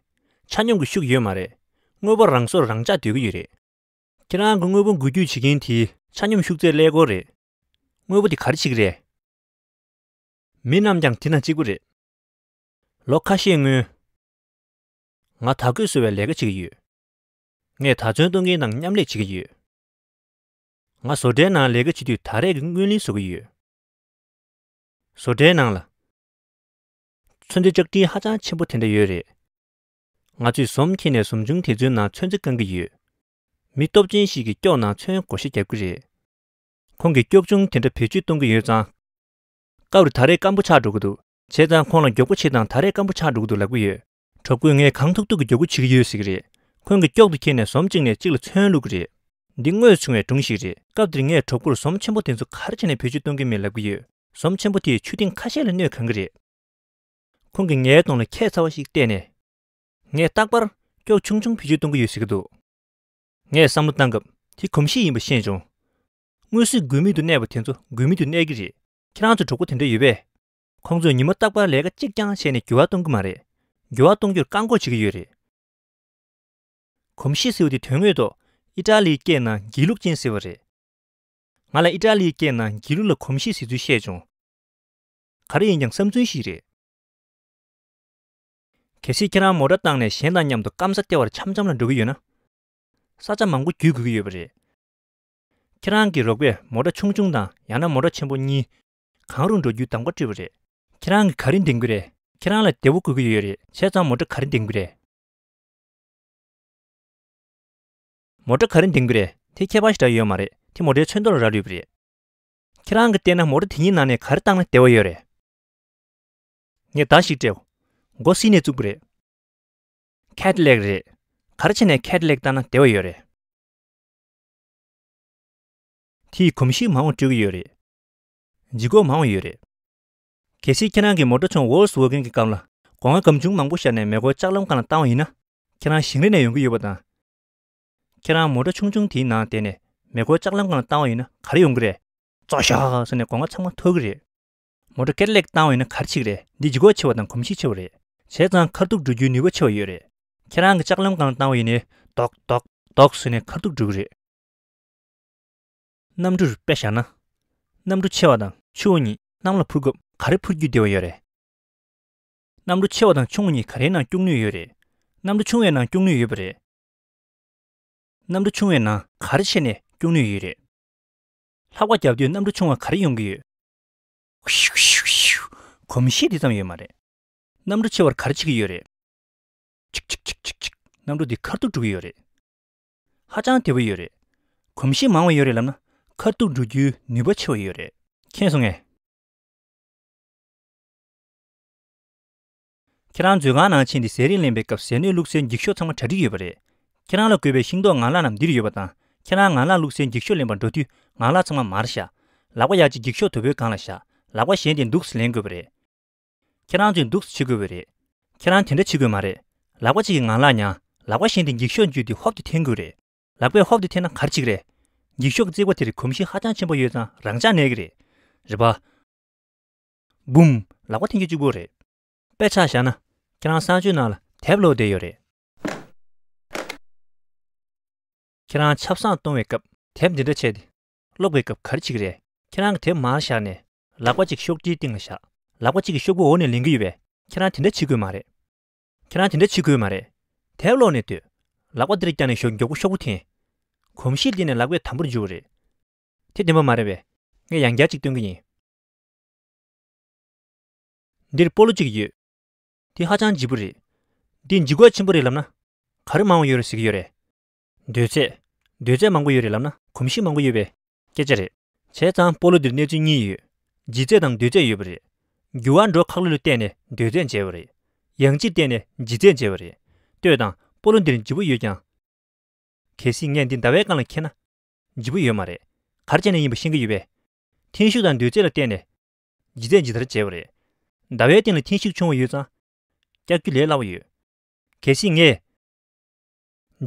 ཆ་སྙོམས་ཀྱི་ཤུགས་ཡོད་མ་རེད། དངོས་པོ་རང་སོར་རང་འཇགས་སྡོད་ཀྱི་ཡོད་རེད། ཁྱེད་རང་གི་དངོས་པོ་འགུལ་སྐྱོད་བྱེད་མཁན་དེའི་ཆ་སྙོམས་ཤུགས་ཚད་ཀླད་ཀོར་རེད། དངོས་པོ་དེ་ག་རེ་བྱེད་ཀྱི་རེད། མི་རྣམས་ཀྱང་དེ་དང་གཅིག་པ་རེད། ལོ་ཁ་ཤས་སྔོན། ང་དར་གོས་བཟོ་བའི་ལས་ཀ་བྱེད་ཀྱི་ཡོད། ངས་དར་ཚོན་གཏོང་མཁན་དང་མཉམ་ལས་བྱེད་ཀྱི་ཡོད། ང་བཟོ་གྲྭའི་ནང་ལས་ཀ་བྱེད་དུས་དར་རས་ཀྱི་རྔུལ་ལེན་བཟོ་གི་ཡོད། བཟོ་གྲྭའི་ནང་ལ། ཚོན་རྩི་ལྕགས་ཀྲིན་ཧ་ཅང་ཆེན་པོ་དེ་འདྲ་ཡོད་རེད། ང་ཚོས་ཟོམ་འཁྱེར་ནས་ཟོམ་ཆུང་དེ་ཚོའི་ནང་ཚོན་རྩི་བཀང་གི་ཡོད། མི་སྟོབས་ཅན་ཞིག་གིས་སྐྱོགས་ནང་ཚོན་བགོ་བཤའ་རྒྱབ་ཀྱི་རེད། ཁོང་གིས་སྐྱོགས་ཆུང་དེ་འདྲ་བེད་སྤྱོད་གཏོང་གི་ཡོད་ཙང་། སྐབས་རེ་དར་རས་སྐམ་པོ་ཆགས་འགྲོ་གི་འདུག་བྱས་ཙང་ཁོང་ལ་མགྱོགས་པོ་བྱེད་དང་། དར་རས་སྐམ་པོ་ཆགས་འགྲོ་གི་འདུག་ལབ་ཀྱི་ཡོད། གྲོགས་པོས་ངས་གང་ཐུབ་ཐུབ་ཀྱིས་མགྱོགས་པོ་བྱེད་ཀྱི་ཡོད་ཟེར་གྱི་རེད། ཁོང་གིས་སྐྱོགས་དེ་འཁྱེར་ནས་ཟོམ་གཅིག་ནས་གཅིག་ལ་ཚོན་བླུགས་ཀྱི་རེད། འདི་དངོས་སུ་བྱུང་བའི་སྒྲུང་ཞིག་རེད། སྐབས་དེར་ངས་གྲོགས་པོར་ཟོམ་ཆེན་པོ་དེ་ཚོ་ག་རེ་བྱས་ནས་བེད་སྤྱོད་གཏོང་གི་མེད་ལབ་ཀྱི་ཡོད། ཟོམ་ཆེན་པོ་དེས་ཆུ་ཐེངས་ཁ་ཤས་ལ་སྣོད་གང་གི་རེད། ཁོང་གིས་ངའི་གདོང་ལ་ཁྱད་མཚར་བ་ཞིག་བལྟས་ནས། ངས་རྟག་པར་སྐྱོགས་ཆུང་ཆུང་བེད་སྤྱོད་གཏོང་གི་ཡོད་ཟེར་གྱི་འདུག་ངས་བསམ་བློ་བཏང་སྐབས་དེ་གོམས་གཤིས་ཡིན་པ་ཤེས་བྱུང་། དངོས་སུ་དགོས་མེད་དུ་གནས་པ་དེ་ཚོ་དགོས་མེད་དུ་གནས་ཀྱི་རེད། ཁྱེད་རང་ཚོ་གྲོགས་པོ་དེ་འདྲ་ཡོད་པས། ཁོང་ཚོས་ཉི་མ་རྟག་པར་ལས་ཀ་གཅིག་རྐྱང་བྱས་ནས་འགྱུར་བ་གཏོང་གི་མ་རེད། འགྱུར་བ་གཏོང་རྒྱུར་བཀག་འགོག་བྱེད་ཀྱི་ཡོད་རེད། གོམས་གཤིས་ཟེར་བ་དེ་དོན་དངོས་ཐོག་ཨི་ཊ་ལིའི་སྐད་ནང་སྒྱིད་ལུག་ཅན་ཟེར་བ་རེད། ང་ལ་ཨི་ཊ་ལིའི་སྐད་ནང་སྒྱིད་ལུག་ལ་གོམས་གཤིས་ཟེར་ཚུལ་བཤད་བྱུང་། ག་རེ་ཡིན་ཀྱང་བསམ་ཚུལ་ཞིག་རེད། གལ་སྲིད་ཁྱེད་རང་མོ་ཊ་བཏང་ནས་གཞན་དང་མཉམ་དུ་སྐམ་ས་ལྟེ་བར་འཆམ་འཆམ་ལ་འགྲོ་གི་ཡོད་ན། ས་ཆ་མང་པོ་བརྒྱུད་དགོས་ཀྱི་ཡོད་པ་རེད། ཁྱེད་རང་གི་རོགས་པས་མོ་ཊ་ཆུང་ཆུང་དང་ཡང་ན་མོ་ཊ་ཆེན་པོ་གཉིས་གང་རུང་འགྲོ་རྒྱུའི་གདམ་ག་སྤྲོད་པ་རེད། ཁྱེད་རང་གིས་ག་རེ་འདེམས་ཀྱི་རེད། ཁྱེད་རང་ལ་བདེ་པོ་དགོས་ཀྱི་ཡོད་རེད། བྱས་ཙང་མོ་ཊ་ག་རེ་འདེམས་ཀྱི་རེད། མོ་ཊ་ག་རེ་འདེམས་ཀྱི་རེད། དེ་ཁྱད་པར་ཞེ་དྲག་ཡོད་མ་རེད། དེ་མོ་ཊའི་ཚོན་མདོག་ལ་རག་ལུས་པ་རེད། ཁྱེད་རང་གིས་བལྟས་ན་མོ་ཊ་དེ་གཉིས་ནང་ནས་ག་རེ་བཏང་ན་བདེ་བ་ཡོད་རེད། ངས་བརྡ་ཞིག་སྤྲད། མགོ་སྲིད་ནས་བཙུགས་པ་རེད། ཁེ་ཌི་ལེག་རེད། ག་རེ་བྱས་ནས་ཁེ་ཌི་ལེག་བཏང་ན་བདེ་བ་ཡོད་རེད། དེས་གོམས་གཤིས་མང་བ་སྤྲོད་ཀྱི་ཡོད་རེད། ལྗིད་ཁོག་མང་བ་ཡོད་རེད། གལ་སྲིད་ཁྱེད་རང་གིས་མོ་ཊ་ཆུང་ཝོལ་སི་ཝོ་གན་གྱི་སྒང་ལ་སྒོ་ང་སྒམ་ཆུང་མང་པོ་བཞག་ནས་མེ་འཁོར་ལྕགས་ལམ་སྒང་ལ་བཏང་བ་ཡིན་ན། ཁྱེད་རང་ཞིང་རི་ནས་ཡོང་གི་ཡོད་པ་དང་། ཁྱེད་རང་མོ་ཊ་ཆུང་ཆུང་དེའི་ནང་བསྡད་ནས་མེ་འཁོར་ལྕགས་ལམ་སྒང་ལ་བཏང་བ་ཡིན་ན་ག་རེ་ཡོང་གི་རེད། ཙོག་ཤག་ཟེར་ནས་སྒོ་ང་ཚང་མ་འཐོར་གི་རེད། མོ་ཊ་ཁེ་ཌི་ལེག་བཏང་བ་ཡིན་ན་ག་རེ་བྱེད་ཀྱི་རེད། འདི་ལྗིད་ཁོག་ཆེ་བ་དང་གོམས་གཤིས་ཆེ་བ་རེད། བྱས་ཙང་ཁ་ཐུག་འགྲོ་རྒྱུའི་ནུས་པ་ཆེ་བ་ཡོད་རེད། ཁྱེད་རང་གིས་ལྕགས་ལམ་སྒང་ལ་བཏང་བ་ཡིན་ནའི་རྡོག་རྡོག་རྡོག་ཟེར་ནས་ཁ་ཐུག་འགྲོ་གི་རེད། གནམ་གྲུར་དཔེ་བཞག་ན། གནམ་གྲུ་ཆེ་བ་དང་ཆུང་བ་གཉིས་གནམ་ལ་འཕུར་སྐབས་ག་རེ་འཕུར་རྒྱུ་བདེ་བ་ཡོད་རེད། གནམ་གྲུ་ཆེ་བ་དང་ཆུང་བ་གཉིས་ག་རེའི་ནང་སྐྱུག་ནུས་ཡོད་རེད། གནམ་གྲུ་ཆུང་བའི་ནང་སྐྱུག་ནུས་ཡོད་པ་རེད། གནམ་གྲུ་ཆུང་བའི་ནང་ག་རེ་བྱས་ནས་སྐྱུག་ནུས་ཡོད་རེད། ལྷགས་པ་བརྒྱབ་དུས་གནམ་གྲུ་ཆུང་བར་ག་རེ་ཡོང་གི་ཡོད། ཤིའུ་ཤིའུ་ཤིའུ། གོམས་གཤིས་དེ་ཙམ་ཡོད་མ་རེད། གནམ་གྲུ་ཆེ་བར་ག་རེ་བྱེད་ཀྱི་ཡོད་རེད། ཅིག་ཅིག་ཅིག་ཅིག་ཅིག། གནམ་གྲུ་འདི་ཁ་ཐུག་འགྲོ་གི་ཡོད་རེད། ཧ་ཅང་བདེ་པོ་ཡོད་རེད། གོམས་གཤིས་མང་བ་ཡོད་རེད་ལབ་ན། ཁ་ཐུག་འགྲོ་རྒྱུའི་ནུས་པ་ཆེ་བ་ཡོད་རེད། མཁྱེན་སོང་ངས། ཁྱེད་རང་མཛོད་ཁང་ནང་ཕྱིན་ཏེ་ཟས་རིགས་ལེན་པའི་སྐབས་ཟས་སྣོད་བླུགས་སའི་འགྱིག་ཤོག་ཚང་མ་གྲ་སྒྲིག་ཡོད་པ་རེད། ཁྱེད་རང་ལ་དགོས་པའི་ཤིང་ཏོག་ངང་ལག་རྣམས་འདིར་ཡོད་པ་དང་། ཁྱེད་རང་ངང་ལག་བླུགས་སའི་འགྱིག་ཤོག་ལེན་པར་འགྲོ་དུས་ངང་ལག་ཚང་མ་མར་བཞག། ལག་པ་ཡ་གཅིག་འགྱིག་ཤོག་དོ་པོའི་སྒང་ལ་བཞག། ལག་པ་གཞན་དེ་འདུག་སེ་ལེན་དགོས་པ་རེད། ཁྱེད་རང་ཚོས་འདུག་སེ་བྱེད་དགོས་པ་རེད། ཁྱེད་རང་དེ་འདྲ་བྱེད་དགོས་མ་རེད། ལག་པ་གཅིག་གིས་ངང་ལག་ཉར། ལག་པ་གཞན་དེ་འགྱིག་ཤོག་འཇུས་ཏེ་ཧོབ་ཏེ་འཐེན་དགོས་རེད། ལག་པས་ཧོབ་ཏེ་འཐེན་ན་ག་རེ་བྱེད་ཀྱི་རེད། འགྱིག་ཤོག་གི་རྩིག་པ་དེར་གོམས་གཤིས་ཧ་ཅང་ཆེན་པོ་ཡོད་ཙང་རང་འཇགས་གནས་ཀྱི་རེད། རེད་པ། འབུམ། ལག་པ་འཐེན་རྒྱུ་གཅིག་པོ་རེད། དཔེ་ཆ་བཞག་ན། ཁྱེད་རང་གསང་སྤྱོད་ནང་ལ་དེབ་ཀློག་བསྡད་ཡོད་རེད། ཁྱེད་རང་ཆབ་གསང་གཏོང་བའི་སྐབས་དེབ་འདི་འདྲ་ཕྱེས་ཏེ་ཀློག་པའི་སྐབས་ག་རེ་བྱེད་ཀྱི་རེད། ཁྱེད་རང་གིས་དེབ་མར་བཞག་ནས་ལག་པ་གཅིག་ཤོག་དྲིལ་སྟེང་ལ་བཞག། ལག་པ་གཅིག་གིས་ཤོག་བུ་འོག་ནས་ལེན་གྱི་ཡོད་པས་ཁྱེད་རང་དེ་འདྲ་བྱེད་དགོས་མ་རེད། ཁྱེད་རང་དེ་འདྲ་བྱེད་དགོས་མ་རེད། དེབ་ཀློག་ནས་སྡོད། ལག་པ་འདིར་བརྐྱངས་ནས་ཤོག་མགྱོགས་པོ་ཤོག་བུ་འཐེན། གོམས་གཤིས་ལྡན་ནས་ལག་པས་དམ་པོར་འཇུ་བ་རེད། དེ་བདེན་པ་མ་རེད་པས། ངས་ཡང་བསྐྱར་གཅིག་སྟོན་གྱི་ཡིན། འདིར་སྤོ་ལོ་གཅིག་ཡོད། འདི་ཧ་ཅང་ལྗིད་པོ་རེད། འདི་ལྗིད་ཁོག་ཆེན་པོ་རེད་ལབ་ན། ག་རེ་མང་བ་ཡོད་རེད་ཟེར་གྱི་ཡོད་རེད། འདོད་ཚད། འདོད་ཚད་མང་པོ་ཡོད་རེད་ལབ་ན་གོམས་གཤིས་མང་པོ་ཡོད་པའི་སྐད་ཆ་རེད། བྱས་ཙང་སྤོ་ལོ་འདིར་གནས་ཚུལ་གཉིས་ཡོད། ལྗིད་ཚད་དང་འདོད་ཚད་ཡོད་པ་རེད། འགྱུར་བ་འགྲོ་ཁག་ལོས་ལ་བལྟས་ནས་འདོད་ཚད་འཇལ་བ་རེད། ཡང་ལྗིད་བལྟས་ནས་ལྗིད་ཚད་འཇལ་བ་རེད། ལྟོས་དང་སྤོ་ལོ་འདིར་ལྗིད་པོ་ཡོད་ཀྱང་། གལ་སྲིད་ངས་འདི་ཟླ་བའི་སྒང་ལ་འཁྱེར་ན། ལྗིད་པོ་ཡོད་མ་རེད། ག་རེ་བྱས་ནས་ཡིན་པ་ཤེས་ཀྱི་ཡོད་པས། འཐེན་ཤུགས་དང་འདོད་ཚད་ལ་བལྟས་ནས། ལྗིད་ཚད་ཇི་ལྟར་བྱས་པ་རེད། ཟླ་བའི་སྟེང་ལ་འཐེན་ཤུགས་ཆུང་བ་ཡོད་ཙང་། བཀྱག་རྒྱུ་ལས་སླ་བ་ཡོད། གལ་སྲིད་ངས།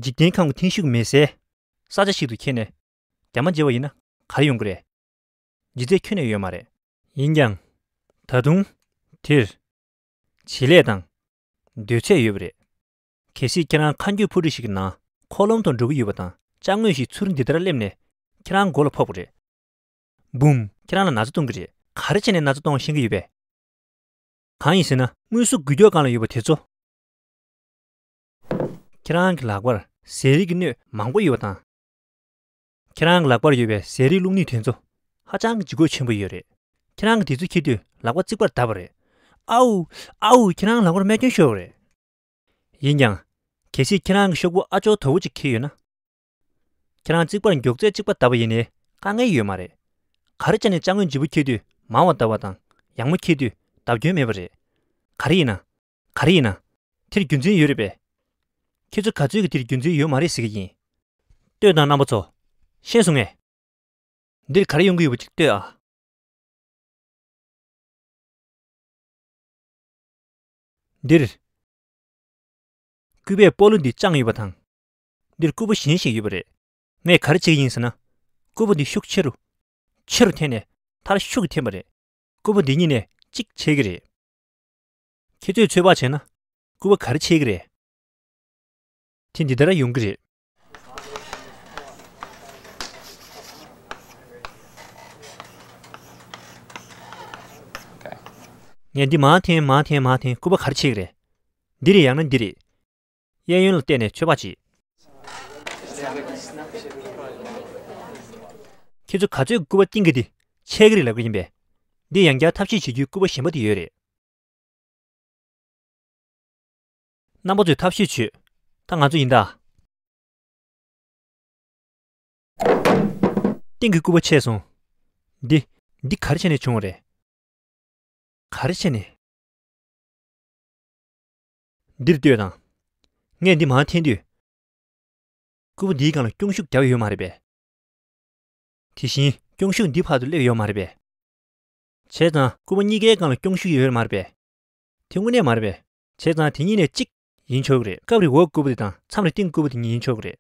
འཇིག་རྟེན་ཁམས་ཀྱི་འཐེན་ཤུགས་མེད་སའི་ས་ཆ་ཞིག་ཏུ་འཁྱེར་ནས་རྒྱ་མ་བརྗེ་བ་ཡིན་ན་ག་རེ་ཡོང་གི་རེད། ལྗིད་ཚད་ཁྱོན་ནས་ཡོད་མ་རེད། ཡིན་ཀྱང་། ད་དུང་། དེར། བྱེད་ལས་དང་། འདོད་ཚད་ཡོད་པ་རེད། གལ་སྲིད་ཁྱེད་རང་མཁའ་འགྱུར་འཕུར་གྲུ་ཞིག་གི་ནང་འཁོར་ལམ་དུ་འགྲོ་གི་ཡོད་པ་དང་ཅ་དངོས་ཤིག་ཚུར་འདི་ལྟར་སླེབས་ནས་ཁྱེད་རང་མགོ་ལ་ཕོག་པ་རེད། འབུམ། ཁྱེད་རང་ལ་ན་ཚ་གཏོང་གི་རེད། ག་རེ་བྱས་ནས་ན་ཚ་གཏོང་བ་ཤེས་ཀྱི་ཡོད་པས། གང་ཡིན་ཟེར་ན་དངོས་གཟུགས་འགུལ་སྐྱོད་སྒང་ལ་ཡོད་པ་དེ་ཚོ། ཁྱེད་རང་གི་ལག་པར་ཟས་རིགས་ཀྱི་སྣོད་མང་པོ་ཡོད་པ་དང་། ཁྱེད་རང་གི་ལག་པར་ཡོད་པའི་ཟས་རིགས་བླུགས་སྣོད་དེ་ཚོ་ཧ་ཅང་གི་ལྗིད་ཁོག་ཆེན་པོ་ཡོད་རེད། ཁྱེད་རང་གིས་དེ་ཚོ་འཁྱེར་དུས་ལག་པ་རྩིག་པར་བརྡབས་པ་རེད། ཨའུ། ཨའུ། ཁྱེད་རང་ལག་པར་རྨས་སྐྱོན་ཤོར་བ་རེད། ཡིན་ཀྱང་། གལ་སྲིད་ཁྱེད་རང་གིས་ཤོག་བུ་ཨ་ཅོ་དོ་པོ་གཅིག་འཁྱེར་ཡོད་ན། ཁྱེད་རང་རྩིག་པར་མགྱོགས་ཚད་གཅིག་པ་བརྡབས་པ་ཡིན་ནའི་དཀའ་ངལ་ཡོད་མ་རེད། ག་རེ་བྱས་ནས་ཅ་དངོས་ལྗིད་པོ་འཁྱེར་དུས་མང་བ་བརྡབས་པ་དང་ཡང་མོ་འཁྱེར་དུས་བརྡབ་སྐྱོན་མེད་པ་རེད། ག་རེ་ཡིན་ན། ག་རེ་ཡིན་ན། དེར་རྒྱུ་མཚན་ཡོད་རེད་པས། ཁྱེད་ཚོ་ག་ཚོད་ཀྱིས་དེར་རྒྱུ་མཚན་ཡོད་མ་རེད་ཟེར་གྱི་ཡིན། ལྟོས་དང་རྣམ་པ་ཚོ། ཤེས་སོང་ངས། འདིར་ག་རེ་ཡོང་གི་ཡོད་པ་ཅིག་ལྟོས་ཨ། འདིར། སྐུད་པས་སྤོ་ལོ་འདི་དཔྱངས་ཡོད་པ་དང་། འདིར་སྐུད་པ་གཞན་ཞིག་ཡོད་པ་རེད། ངས་ག་རེ་བྱེད་ཀྱི་ཡིན་ཟེར་ན། སྐུད་པ་འདི་ཤུགས་ཆེ་རུ། ཆེ་རུ་འཐེན་ནས་མཐར་ཤུགས་ཀྱིས་འཐེན་པ་རེད། སྐུད་པ་འདི་གཉིས་ནས་ གཅིག་ཆད་ཀྱི་རེད། ཁྱེད་ཚོས་ཚོད་དཔག་བྱས་ན་སྐུད་པ་ག་རེ་ཆད་ཀྱི་རེད། དེ་འདི་ལྟར་ཡོང་གི་རེད། ངས་འདི་མར་འཐེན་མར་འཐེན་མར་འཐེན། སྐུད་པ་ག་རེ་ཆད་ཀྱི་རེད། འདི་རེད་ཡང་ན་འདི་རེད། གཡས་གཡོན་ལ་བལྟས་ནས་ཚོད་དཔག་བྱེད། ཁྱེད་ཚོ་ག་ཚོད་སྐུད་པ་བཏིང་གི་དེ་ཆད་ཀྱི་རེད་ལབ་ཀྱི་ཡིན་པས། འདི་ཡང་བསྐྱར་ཐབས་ཤེས་བྱེད་རྒྱུའི་སྐུད་པ་གཞན་པ་དེ་ཡོད་རེད། རྣམ་པ་ཚོས་ཐབས་ཤེས་བྱོས། ད་ང་ཚོ་ཡིན་ད། སྟེང་གི་སྐུད་པ་ཆད་སོང་། འདི། འདི་ག་རེ་བྱས་ནས་བྱུང་བ་རེད། ག་རེ་བྱས་ནས། འདིར་ལྟོས་དང་། ངས་འདི་མར་འཐེན་དུས། སྐུད་པ་འདིའི་སྒང་ལ་སྐྱོན་ཤུགས་བརྒྱབ་ཡོད་མ་རེད་པས། དེ་བཞིན་སྐྱོན་ཤུགས་འདི་བར་དུ་སླེབས་ཡོད་མ་རེད་པས། བྱས་ཙང་སྐུད་པ་གཉིས་ཀའི་སྒང་ལ་སྐྱོན་ཤུགས་ཡོད་མ་རེད་པས། དེ་དངོས་གནས་མ་རེད་པས། བྱས་ཙང་དེ་གཉིས་ནས་གཅིག་ཡིན་ཆོག་གི་རེད། སྐབས་རེ་འོག་སྐུད་པ་དེ་དང་མཚམས་རེ་སྟེང་སྐུད་པ་དེ་གཉིས་ཡིན་ཆོག་གི་རེད།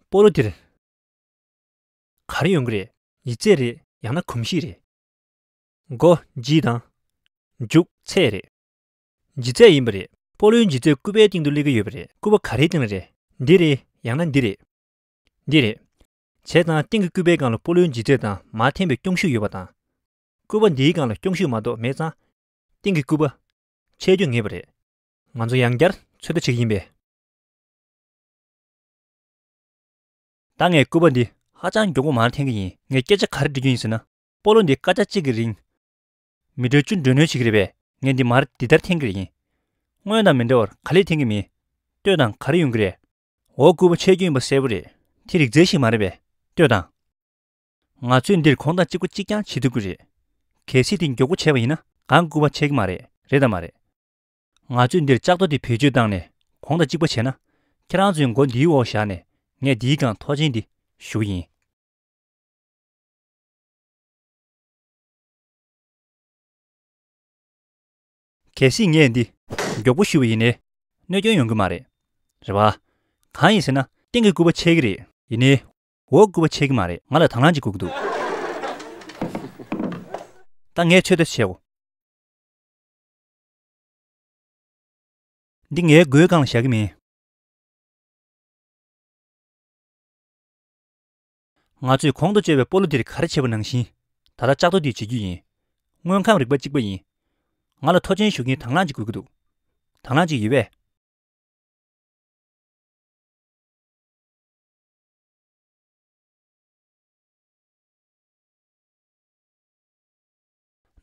སྤོ་ལོ་འདིར། ག་རེ་ཡོང་གི་རེད། ལྗིད་ཚད་རེད་ཡང་ན་གོམས་གཤིས་རེད། མགོ་ལྗིད་དང་། མཇུག་ཚད་རེད། ལྗིད་ཚད་ཡིན་པ་རེད། སྤོ་ལོའི་ལྗིད་ཚད་སྐུད་པའི་སྟེང་དུ་སླེབས་ཀྱི་ཡོད་པ་རེད། སྐུད་པ་ག་རེའི་སྟེང་ལ་རེད། འདི་རེད་ཡང་ན་འདི་རེད། འདི་རེད། བྱས་ཙང་སྟེང་གི་སྐུད་པའི་སྒང་ལ་སྤོ་ལོའི་ལྗིད་ཚད་དང་མར་འཐེན་པའི་སྐྱོན་ཤུགས་ཡོད་པ་དང་། སྐུད་པ་འདིའི་སྒང་ལ་སྐྱོན་ཤུགས་མ་གཏོགས་མེད་ཙང་། སྟེང་གི་སྐུད་པ་ཆད་རྒྱུ་ངེས་པ་རེད། ང་ཚོ་ཡང་བསྐྱར་ཚོད་ལྟ་བྱེད་ཀྱི་ཡིན་པས། ད་ངས་སྐུད་པ་འདི་ཧ་ཅང་མགྱོགས་པོ་མར་འཐེན་གྱི་ཡིན། ངས་སྐད་ཆ་ག་རེ་འདྲི་རྒྱུ་ཡིན་ཟེར་ན། སྤོ་ལོ་འདི་སྐར་ཆ་གཅིག་གི་རིང་། མི་ཊར་བཅུ་འགྲོས་སྣོན་བྱེད་ཀྱི་རེད་པས། ངས་འདི་མར་འདི་ལྟར་འཐེན་གྱི་ཡིན། སྔོན་དང་མི་འདྲ་བར་ག་ལེར་འཐེན་གྱི་མིན། ལྟོས་དང་ག་རེ་ཡོང་གི་རེད། འོ་སྐུད་པ་ཆད་རྒྱུ་ཡིན་པ་གསལ་པོ་རེད། དེ་རིག་རྩལ་ཞིག་མ་རེད་པས། ལྟོས་དང་། ང་ཚོས་འདིར་གོང་དང་གཅིག་པ་གཅིག་རྐྱང་བྱེད་ཐུབ་ཀྱི་རེད། གལ་སྲིད་དེ་མགྱོགས་པོ་བྱས་པ་ཡིན་ན་གང་སྐུད་པ་ཆད་ཀྱི་མ་རེད། རེད་དམ་མ་རེད། ང་ཚོས་འདིར་ལྕགས་རྡོ་དེ་བེད་སྤྱོད་བཏང་ནས་གོང་དང་གཅིག་པ་བྱས་ན། ཁྱེད་རང་ཚོའི་མགོ་འདིའི་འོག་བཞག་ནས་ངས་འདིའི་སྒང་ཐོག་ཆེན་འདི་གཞུ་གི་ཡིན། གལ་སྲིད་ངས་འདི་མགྱོགས་པོ་གཞུས་པ་ཡིན་ནའི་གནོད་སྐྱོན་ཡོང་གི་མ་རེད། རེད་པ། གང་ཡིན་ཟེར་ན་སྟེང་གི་སྐུད་པ་ཆད་ཀྱི་རེད། ཡིན་ནའི་འོག་སྐུད་པ་ཆད་ཀྱི་མ་རེད། ང་ལ་དང་བླངས་ཅིག་དགོས་ཀྱི་འདུག་ད་ངས་ཚོད་ལྟ་བྱེད་དགོས། འདི་ངའི་མགོའི་སྒང་ལ་བཞག་གི་མིན། ང་ཚོས་གོང་དུ་བརྗོད་པའི་སྤོ་ལོ་འདིར་ག་རེ་བྱས་པ་ནང་བཞིན། ད་ལྟ་ལྕགས་རྡོ་འདིར་བྱེད་རྒྱུ་ཡིན། དངོས་ཁམས་རིག་པ་གཅིག་པ་ཡིན། ང་ལ་ཐོག་ཆེན་གཞུ་མཁན་དང་བླངས་གཅིག་དགོས་ཀྱི་འདུག་དང་བླངས་གཅིག་ཡོད་པས།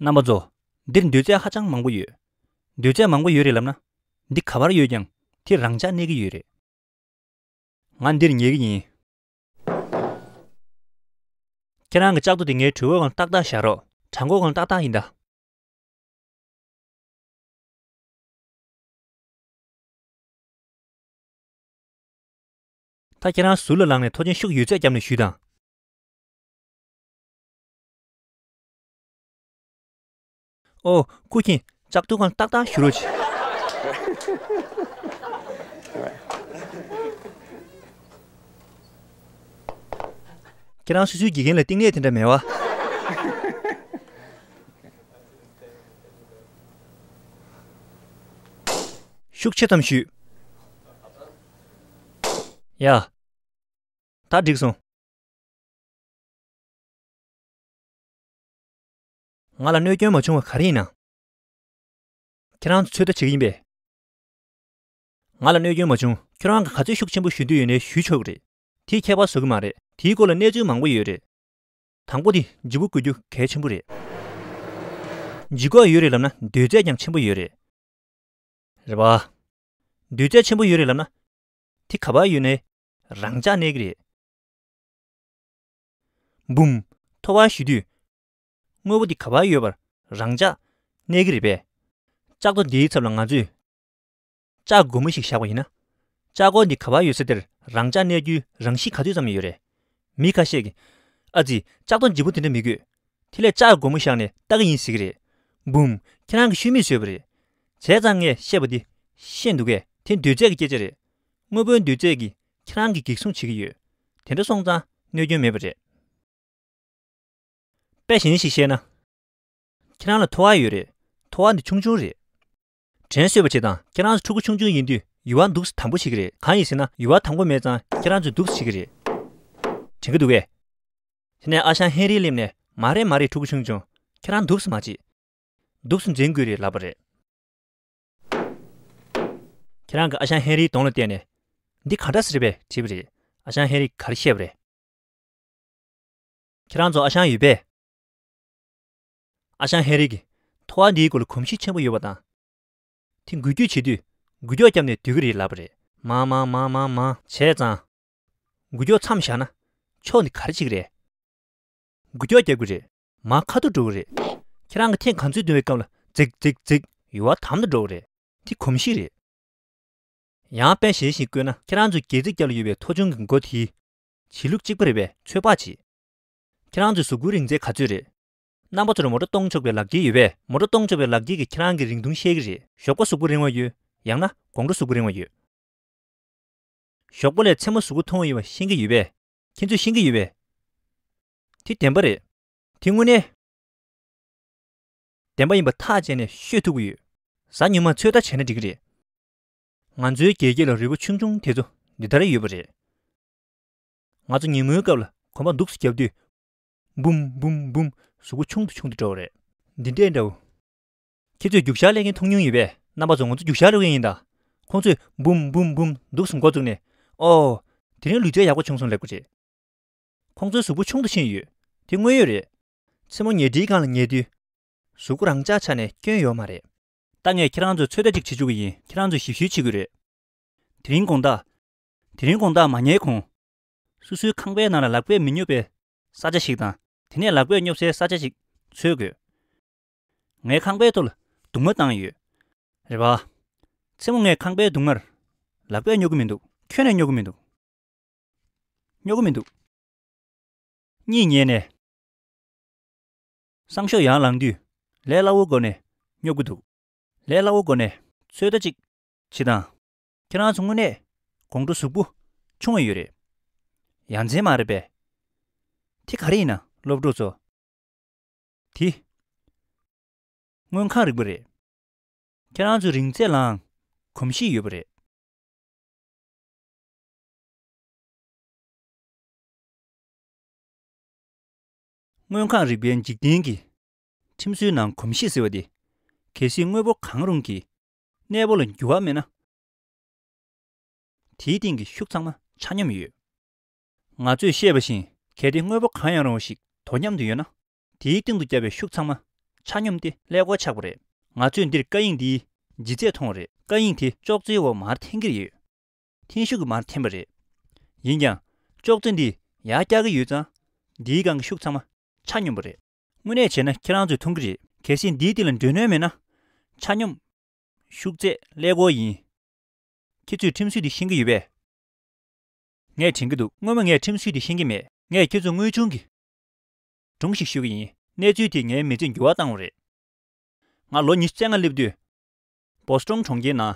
རྣམ་པ་ཚོ། འདིར་འདོད་རྫས་ཧ་ཅང་མང་པོ་ཡོད། འདོད་རྫས་མང་པོ་ཡོད་རེད་ལབ་ན། འདི་ག་པར་ཡོད་ཀྱང་དེ་རང་འཇགས་གནས་ཀྱི་ཡོད་རེད། ང་འདིར་ཉལ་གྱི་ཡིན། ཁྱེད་རང་གི་ལྕགས་རྡོ་དེ་ངའི་གྲོད་ཁོག་སྒང་ཏག་ཏག་བཞག་རོགས། བྲང་ཁོག་སྒང་ཏག་ཏག་ཡིན་ད། ད་ཁྱེད་རང་ཟུར་ལ་ལངས་ནས་ཐོག་ཆེན་ཤུགས་ཡོད་ཚད་བརྒྱབ་ནས་གཞུས་དང་། ཨོ། སྐུ་མཁྱེན། ལྕགས་རྡོ་སྒང་ཏག་ཏག་གཞུ་རོགས་བྱེད། ཁྱེད་རང་སོ་སོའི་དགེ་རྒན་ལ་གཏིང་ནས་དེ་འདྲ་མེད་པ། ཤུགས་ཆེ་ཙམ་གཞུས། ཡ། ད་འགྲིག་སོང་། ང་ལ་གནོད་སྐྱོན་མ་བྱུང་བ་ག་རེ་ཡིན་ན། ཁྱེད་རང་ཚོས་ཚོད་ལྟ་བྱེད་ཀྱི་ཡིན་པས། ང་ལ་གནོད་སྐྱོན་མ་བྱུང་། ཁྱོད་རང་གིས་ག་ཚོད་ཤུགས་ཆེན་པོ་གཞུ་འདོད་ཡོད་ནའི་གཞུ་ཆོག་གི་རེད། དེས་ཁྱད་པར་བཟོ་གི་མ་རེད། དེའི་སྐོར་ལ་གནས་ཚུལ་མང་པོ་ཡོད་རེད། དང་པོ་དེ་ལྗིད་པོ་དགོས་རྒྱུ་གལ་ཆེན་པོ་རེད། ལྗིད་ཁོག་ཡོད་རེད་ལབ་ན་འདོད་རྫས་ཀྱང་ཆེན་པོ་ཡོད་རེད། རེད་པ། འདོད་རྫས་ཆེན་པོ་ཡོད་རེད་ལབ་ན། དེ་ག་པར་ཡོད་ནའི་རང་འཇགས་གནས་ཀྱི་རེད། འབུམ། མཐོ་བ་གཞུ་དུས། དངོས་པོ་འདི་ག་པར་ཡོད་པར་རང་འཇགས་གནས་ཀྱི་རེད་པས། ལྕགས་རྡོ་འདིའི་ཚབ་ལ་ང་ཚོས་ལྕགས་སྒོར་མོ་ཞིག་བཞག་པ་ཡིན་ན། ལྕགས་སྒོར་འདི་ག་པར་ཡོད་ས་དེར་རང་འཇགས་གནས་རྒྱུའི་རང་གཤིས་ག་ཚོད་ཙམ་ཡོད་རེད། མི་ཁ་ཤས་ཀྱིས། ཨ་ཙི། ལྕགས་རྡོ་ལྗིད་པོ་དེ་འདྲ་མི་དགོས། དེ་ལས་ལྕགས་སྒོར་མོ་བཞག་ནས་ལྟ་གི་ཡིན་ཟེར་གི་རེད། འབུམ། ཁྱེད་རང་གིས་ཤུལ་མེད་བཟོས་པ་རེད། བྱས་ཙང་ངས་བཤད་པ་འདི་ཤེས་འདུག་གས། དེ་འདོད་རྫས་ཀྱི་སྐད་ཆ་རེད། དངོས་པོའི་འདོད་རྫས་ཀྱིས་ཁྱེད་རང་གི་འགེབས་སྲུང་བྱེད་ཀྱི་ཡོད། དེ་འདྲ་སོང་ཙང་གནོད་སྐྱོན་མེད་པ་རེད། དཔེ་གཞན་ཞིག་བཤད་ན། ཁྱེད་རང་ལ་ཐོ་བ་ཡོད་རེད། ཐོ་བ་འདི་ཆུང་ཆུང་རེད། དྲན་གསོས་པ་བྱེད་དང་། ཁྱེད་རང་ཚོ་ཕྲུ་གུ་ཆུང་ཆུང་ཡིན་དུས་ཡུར་བ་འདུག་སེ་དམ་པོ་བྱེད་ཀྱི་རེད། གང་ཡིན་ཟེར་ན་ཡུར་བ་དམ་པོ་མེད་ཙང་ཁྱེད་རང་ཚོས་འདུག་སེ་བྱེད་ཀྱི་རེད། དྲན་གྱི་འདུག་གས། དེ་ནས་ཨ་ཞང་ཧེན་རི་སླེབས་ནས། མ་རེད་མ་རེད། ཕྲུ་གུ་ཆུང་ཆུང་། ཁྱེད་རང་འདུག་སེ་མ་བྱེད། འདུག་སེ་འཛིན་དགོས་རེད་ལབ་པ་རེད། ཁྱེད་རང་གིས་ཨ་ཞང་ཧེན་རིའི་གདོང་ལ་བལྟས་ནས། འདི་ག་འདྲ་ཟེར་བས་དྲིས་པ་རེད། ཨ་ཞང་ཧེན་རིས་ག་རེ་བཤད་པ་རེད། ཁྱེད་རང་ཚོ་ཨ་ཞང་ཡོད་པས། ཨ་ཞང་ཧེན་རིས་ཀྱིས་ཐོ་བ་འདིའི་སྐོར་ལ་གོམས་གཤིས་ཆེན་པོ་ཡོད་པ་དང་། དེ་འགུལ་སྐྱོད་བྱེད་དུས་འགུལ་སྐྱོད་བརྒྱབ་ནས་སྡོད་ཀྱི་རེད་ལབ་པ་རེད། མ་མ་མ་མ་མ་བྱས་ཙང་། འགུལ་སྐྱོད་མཚམས་བཞག་ན་ཕྱོགས་འདི་ག་རེ་བྱེད་ཀྱི་རེད། འགུལ་སྐྱོད་རྒྱག་གི་རེད། མར་ཁ་ཐུག་འགྲོ་གི་རེད། ཁྱེད་རང་གིས་ཐེངས་ག་ཚོད་འདོན་པའི་སྐབས་ལ་ཛིག་ཛིག་ཛིག་ཡུར་བ་དམ་དུ་འགྲོ་གི་རེད། དེ་གོམས་གཤིས་རེད། ཡང་དཔེ་གཞན་ཞིག་བཀོད་ན། ཁྱེད་རང་ཚོའི་སྒལ་ཚིགས་རྒྱབ་ལ་ཡོད་པའི་ཐོ་ཆུང་གི་མགོ་དེ་བྱེད་ལུགས་གཅིག་པ་རེད་པས། ཚོད་དཔག་བྱེད། ཁྱེད་རང་ཚོའི་གཟུགས་པོའི་རིང་ཚད་ག་ཚོད་རེད། རྣམ་པ་ཚོར་མོ་ཊ་གཏོང་ཆོག་པའི་ལག་འཁྱེར་ཡོད་པས། མོ་ཊ་གཏོང་ཆོག་པའི་ལག་འཁྱེར་གྱིས་ཁྱེད་རང་གི་རིང་ཐུང་ཤེས་ཀྱི་རེད། ཞོགས་པ་གཟུགས་པོ་རིང་བ་ཡོད། ཡང་ན་དགོང་དྲོ་གཟུགས་པོ་རིང་བ་ཡོད། ཞོགས་པ་ལས་མཚན་མོ་གཟུགས་པོ་ཐུང་བ་ཡིན་པ་ཤེས་ཀྱི་ཡོད་པས། ཁྱེད་ཚོས་ཤེས་ཀྱི་ཡོད་པས། དེ་བདེན་པ་རེད། དེ་དངོས་གནས་བདེན་པ་ཡིན་པ་ཐག་བཅད་ནས་ཤོད་ཐུབ་ཀྱི་ཡོད། གཟའ་ཉི་མ་ཚོད་ལྟ་བྱས་ན་འགྲིག་གི་རེད། ང་ཚོའི་སྒེར་གྱི་ལ་རུས་པ་ཆུང་ཆུང་དེ་ཚོ་འདི་ལྟར་ཡོད་པ་རེད། ང་ཚོ་ཉིན་མོའི་སྐབས་ལ་གོམ་པ་འདུག་སེ་རྒྱབ་དུས། འབུམ་འབུམ་འབུམ་གཟུགས་པོ་ཆུང་དུ་ཆུང་དུ་འགྲོ་བ་རེད། འདི་འདྲས་འདྲ་བོ། ཁྱེད་ཚོས་རྒྱུག་ཤར་སླེབས་མཁན་མཐོང་མྱོང་ཡོད་པས། རྣམ་པ་ཚོ་ང་ཚོ་རྒྱུག་ཤར་སླེབས་མཁན་ཡིན་ད། ཁོང་ཚོས་འབུམ་འབུམ་འབུམ་འདུག་སེ་འགོ་བཙུགས་ནས། ཨོ། དེ་རིང་ལུས་རྩལ་ཡག་པོ་བྱུང་སོང་ལབ་ཀྱི་རེད། ཁོང་ཚོའི་གཟུགས་པོ་ཆུང་དུ་ཕྱིན་ཡོད། དེ་དངོས་ཡོད་རེད། མཚན་མོ་ཉལ་ཁྲིའི་སྒང་ལ་ཉལ་དུས། གཟུགས་པོ་རང་འཇགས་ཆགས་ནས་སྐྱོན་ཡོད་མ་རེད། ད་ངས་ཁྱེད་རང་ཚོར་ཚོད་ལྟ་ཅིག་བྱེད་བཅུག་གི་ཡིན། ཁྱེད་རང་ཚོས་ཞིབ་བཤེར་བྱེད་དགོས་རེད། དེ་རིང་དགོང་དག་དེ་རིང་དགོང་དག་མ་ཉལ་གོང་། སོ་སོའི་ཁང་པའི་ནང་ལ་ལག་པས་མི་སྙོབ་པའི་ས་ཆ་ཞིག་དང་། དེ་ནས་ལག་པས་སྙོབ་སའི་ས་ཆ་ཞིག་འཚོལ་དགོས། ངའི་ཁང་པའི་ཐོག་ལ་གདུང་མ་བཏང་ཡོད། རེད་པ། མཚན་མོ་ངས་ཁང་པའི་གདུང་མར་ལག་པས་སྙོབ་ཀྱི་མི་འདུག་ཁྱོན་ནས་སྙོབ་ཀྱི་མི་འདུག་སྙོབ་ཀྱི་མི་འདུག་གཉིད་ཉལ་ནས། སང་ཞོགས་ཡར་ལངས་དུས་ལས་སླ་བོའི་སྒོ་ནས་སྙོབ་ཀྱི་འདུག་ལས་སླ་བོའི་སྒོ་ནས་ཚོད་ལྟ་ཅིག་བྱེད་དང་། ཁྱེད་རང་ཚོ་དངོས་གནས་དགོང་དྲོ་གཟུགས་པོ་ཆུང་བ་ཡོད་རེད། ཡ་མཚན་མ་རེད་པས། དེ་ག་རེ་ཡིན་ན་སློབ་ཕྲུག་ཚོ། དེ་མངོན་ཁམས་རིག་པ་རེད། ཁྱེད་རང་ཚོའི་རིང་ཚད་ལའང་གོམས་གཤིས་ཡོད་པ་རེད། མངོན་ཁམས་རིག་པའི་འཇིག་རྟེན་གྱི་ཁྲིམས་སྲོལ་ནང་གོམས་གཤིས་ཟེར་བ་དེ། གལ་སྲིད་དངོས་པོ་གང་རུང་གི་གནས་བབ་ལ་འགྱུར་བ་མེད་ན། དེའི་སྟེང་གི་ཤུགས་ཚང་མ་ཆ་སྙོམས་ཡོད། ང་ཚོས་བཤད་པ་བཞིན། གལ་ཏེ་དངོས་པོ་གང་ཡང་རུང་བ་ཞིག་དོ་མཉམ་དུ་ཡོད་ན། དེའི་སྟེང་དུ་བརྒྱབ་པའི་ཤུགས་ཚང་མ་ཆ་སྙོམས་ཏེ་ཀླད་ཀོར་ཆགས་པ་རེད། ང་ཚོས་འདིར་སྐད་གཡེང་འདིའི་ལྗིད་ཚད་མཐོང་བ་རེད། སྐད་གཡེང་དེ་ཅོག་ཙེའི་འོག་མར་འཐེན་གྱི་ཡོད། འཐེན་ཤུགས་ཀྱིས་མར་འཐེན་པ་རེད། ཡིན་ཀྱང་། ཅོག་ཙེ་འདི་ཡར་བཀྱག་གི་ཡོད་ཙང་། འདིའི་སྒང་གི་ཤུགས་ཚང་མ་ཆ་སྙོམས་པ་རེད། དངོས་གནས་བྱས་ན་ཁྱེད་རང་ཚོས་མཐོང་གི་རེད། གལ་སྲིད་འདིའི་སྟེང་ལ་འགྲོས་སྣོན་མེད་ན། ཆ་སྙོམས། ཤུགས་ཚད་ཀླད་ཀོར་ཡིན། ཁྱེད་ཚོས་ཁྲིམས་སྲོལ་འདི་ཤེས་ཀྱི་ཡོད་པས། ངས་དྲན་གྱི་འདུག་སྔོན་མ་ངས་ཁྲིམས་སྲོལ་འདི་ཤེས་ཀྱི་མེད། ངས་ཁྱེད་ཚོར་དངོས་བྱུང་གི་སྒྲུང་ཞིག་ཞུ་གི་ཡིན། གནས་ཚུལ་དེས་ངའི་མི་ཚེར་འགྱུར་བ་བཏང་བ་རེད། ང་ལོ་ཉི་ཤུ་རྩ་ལྔ་སླེབས་དུས། བོ་སི་ཊོན་གྲོང་ཁྱེར་ནང་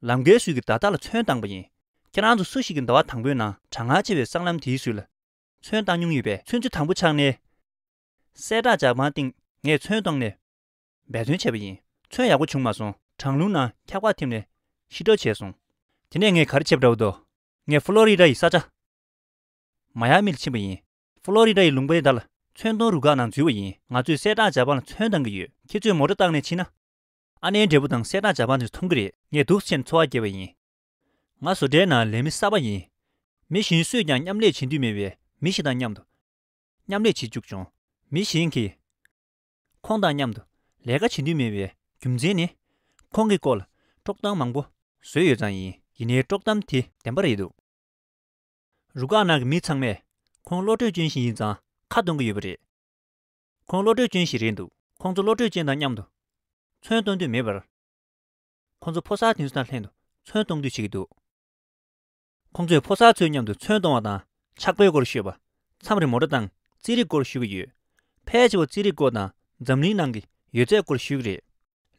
ལམ་ཁའི་ཟུར་གྱི་བརྡ་རྟགས་ལ་ཚོན་བཏང་པ་ཡིན། ཁྱེད་རང་ཚོ་སུ་ཞིག་གིས་ཟླ་བ་དང་པོའི་ནང་གྲང་ངར་ཆེ་བའི་སྲང་ལམ་དེའི་ཟུར་ལ་ཚོན་བཏང་མྱོང་ཡོད་པས། ཚོན་ཆུ་དྭངས་པོ་ཆགས་ནས། གསལ་བསྒྲགས་ཇག་པང་སྟེང་ངས་ཚོན་བཏང་ནས་འབད་བརྩོན་བྱས་པ་ཡིན། ཚོན་ཡག་པོ་བྱུང་མ་སོང་། གྲང་རླུང་ནང་འཁྱག་པ་ཐིམ་ནས་ཤི་འགྲོ་བྱས་སོང་། དེ་ནས་ངས་ག་རེ་བྱས་པ་འདྲ་བོ་འདུག་ངས་ཕོ་ལོ་རི་ཌ་ཡི་ས་ཆ་མ་ཡ་མི་ལ་ཕྱིན་པ་ཡིན། ཕོ་ལོ་རི་ཌ་ཡི་ལུང་པའི་མདའ་ལ་ཚོན་གཏོང་རུ་ཁག་ནང་འཛུལ་བ་ཡིན། ང་ཚོས་གསལ་བསྒྲགས་ཇག་པང་ལ་ཚོན་བཏང་གི་ཡོད། ཁྱེད་ཚོས་མོ་ཊ་བཏང་ནས་ཕྱིན་ན། ཨ་ནེའི་འབྲས་བུ་དང་གསལ་བསྒྲགས་ཇག་པང་དེ་མཐོང་གི་རེད། ངས་འདུག་སེ་བྱས་ནས་འཚོ་བ་སྐྱེལ་བ་ཡིན། ང་བཟོ་གྲྭའི་ནང་ལས་མི་གསར་པ་ཡིན། མི་གཞན་སུས་ཀྱང་མཉམ་ལས་བྱེད་འདོད་མེད་པའི་མི་ཞིག་དང་མཉམ་དུ་མཉམ་ལས་བྱེད་བཅུག་བྱུང་། མི་གཞན་གྱིས་ཁོང་དང་མཉམ་དུ་ལས་ཀ་བྱེད་འདོད་མེད་པའི་རྒྱུ་མཚན་ནི། ཁོང་གི་སྐོར་ལ་དཀྲོག་གཏམ་མང་པོ་བཟོས་ཡོད་ཙང་ཡིན། ཡིན་ནའི་དཀྲོག་གཏམ་དེ་བདེན་པ་རེད་འདུག་རུ་ཁག་ནང་གི་མི་ཚང་མས་ཁོང་བློ་གྲོས་ཅན་ཞིག་ཡིན་ཙང་ཁ་གཏོང་གི་ཡོད་པ་རེད། ཁོང་བློ་གྲོས་ཅན་ཞིག་རེད་འདུག་ཁོང་ཚོ་བློ་གྲོས་ཅན་དང་མཉམ་དུ་ཚོན་གཏོང་འདོད་མེད་པར། ཁོང་ཚོ་ཕོ་གསར་དེ་ཚོ་དང་ལྷན་དུ་ཚོན་གཏོང་འདོད་བྱེད་ཀྱི་འདུག་ཁོང་ཚོས་ཕོ་གསར་ཚོའི་མཉམ་དུ་ཚོན་གཏོང་བ་དང་ཕྱག་དཔེའི་སྐོར་ཤོད་པ། མཚམས་རེ་མོ་ཊ་དང་རྩེད་རིགས་སྐོར་ཞུ་གི་ཡོད། ཕལ་ཆེ་བ་རྩེད་རིགས་སྐོར་དང་འཛམ་གླིང་ནང་གི་ཡོད་ཚད་སྐོར་ཞུ་གི་རེད།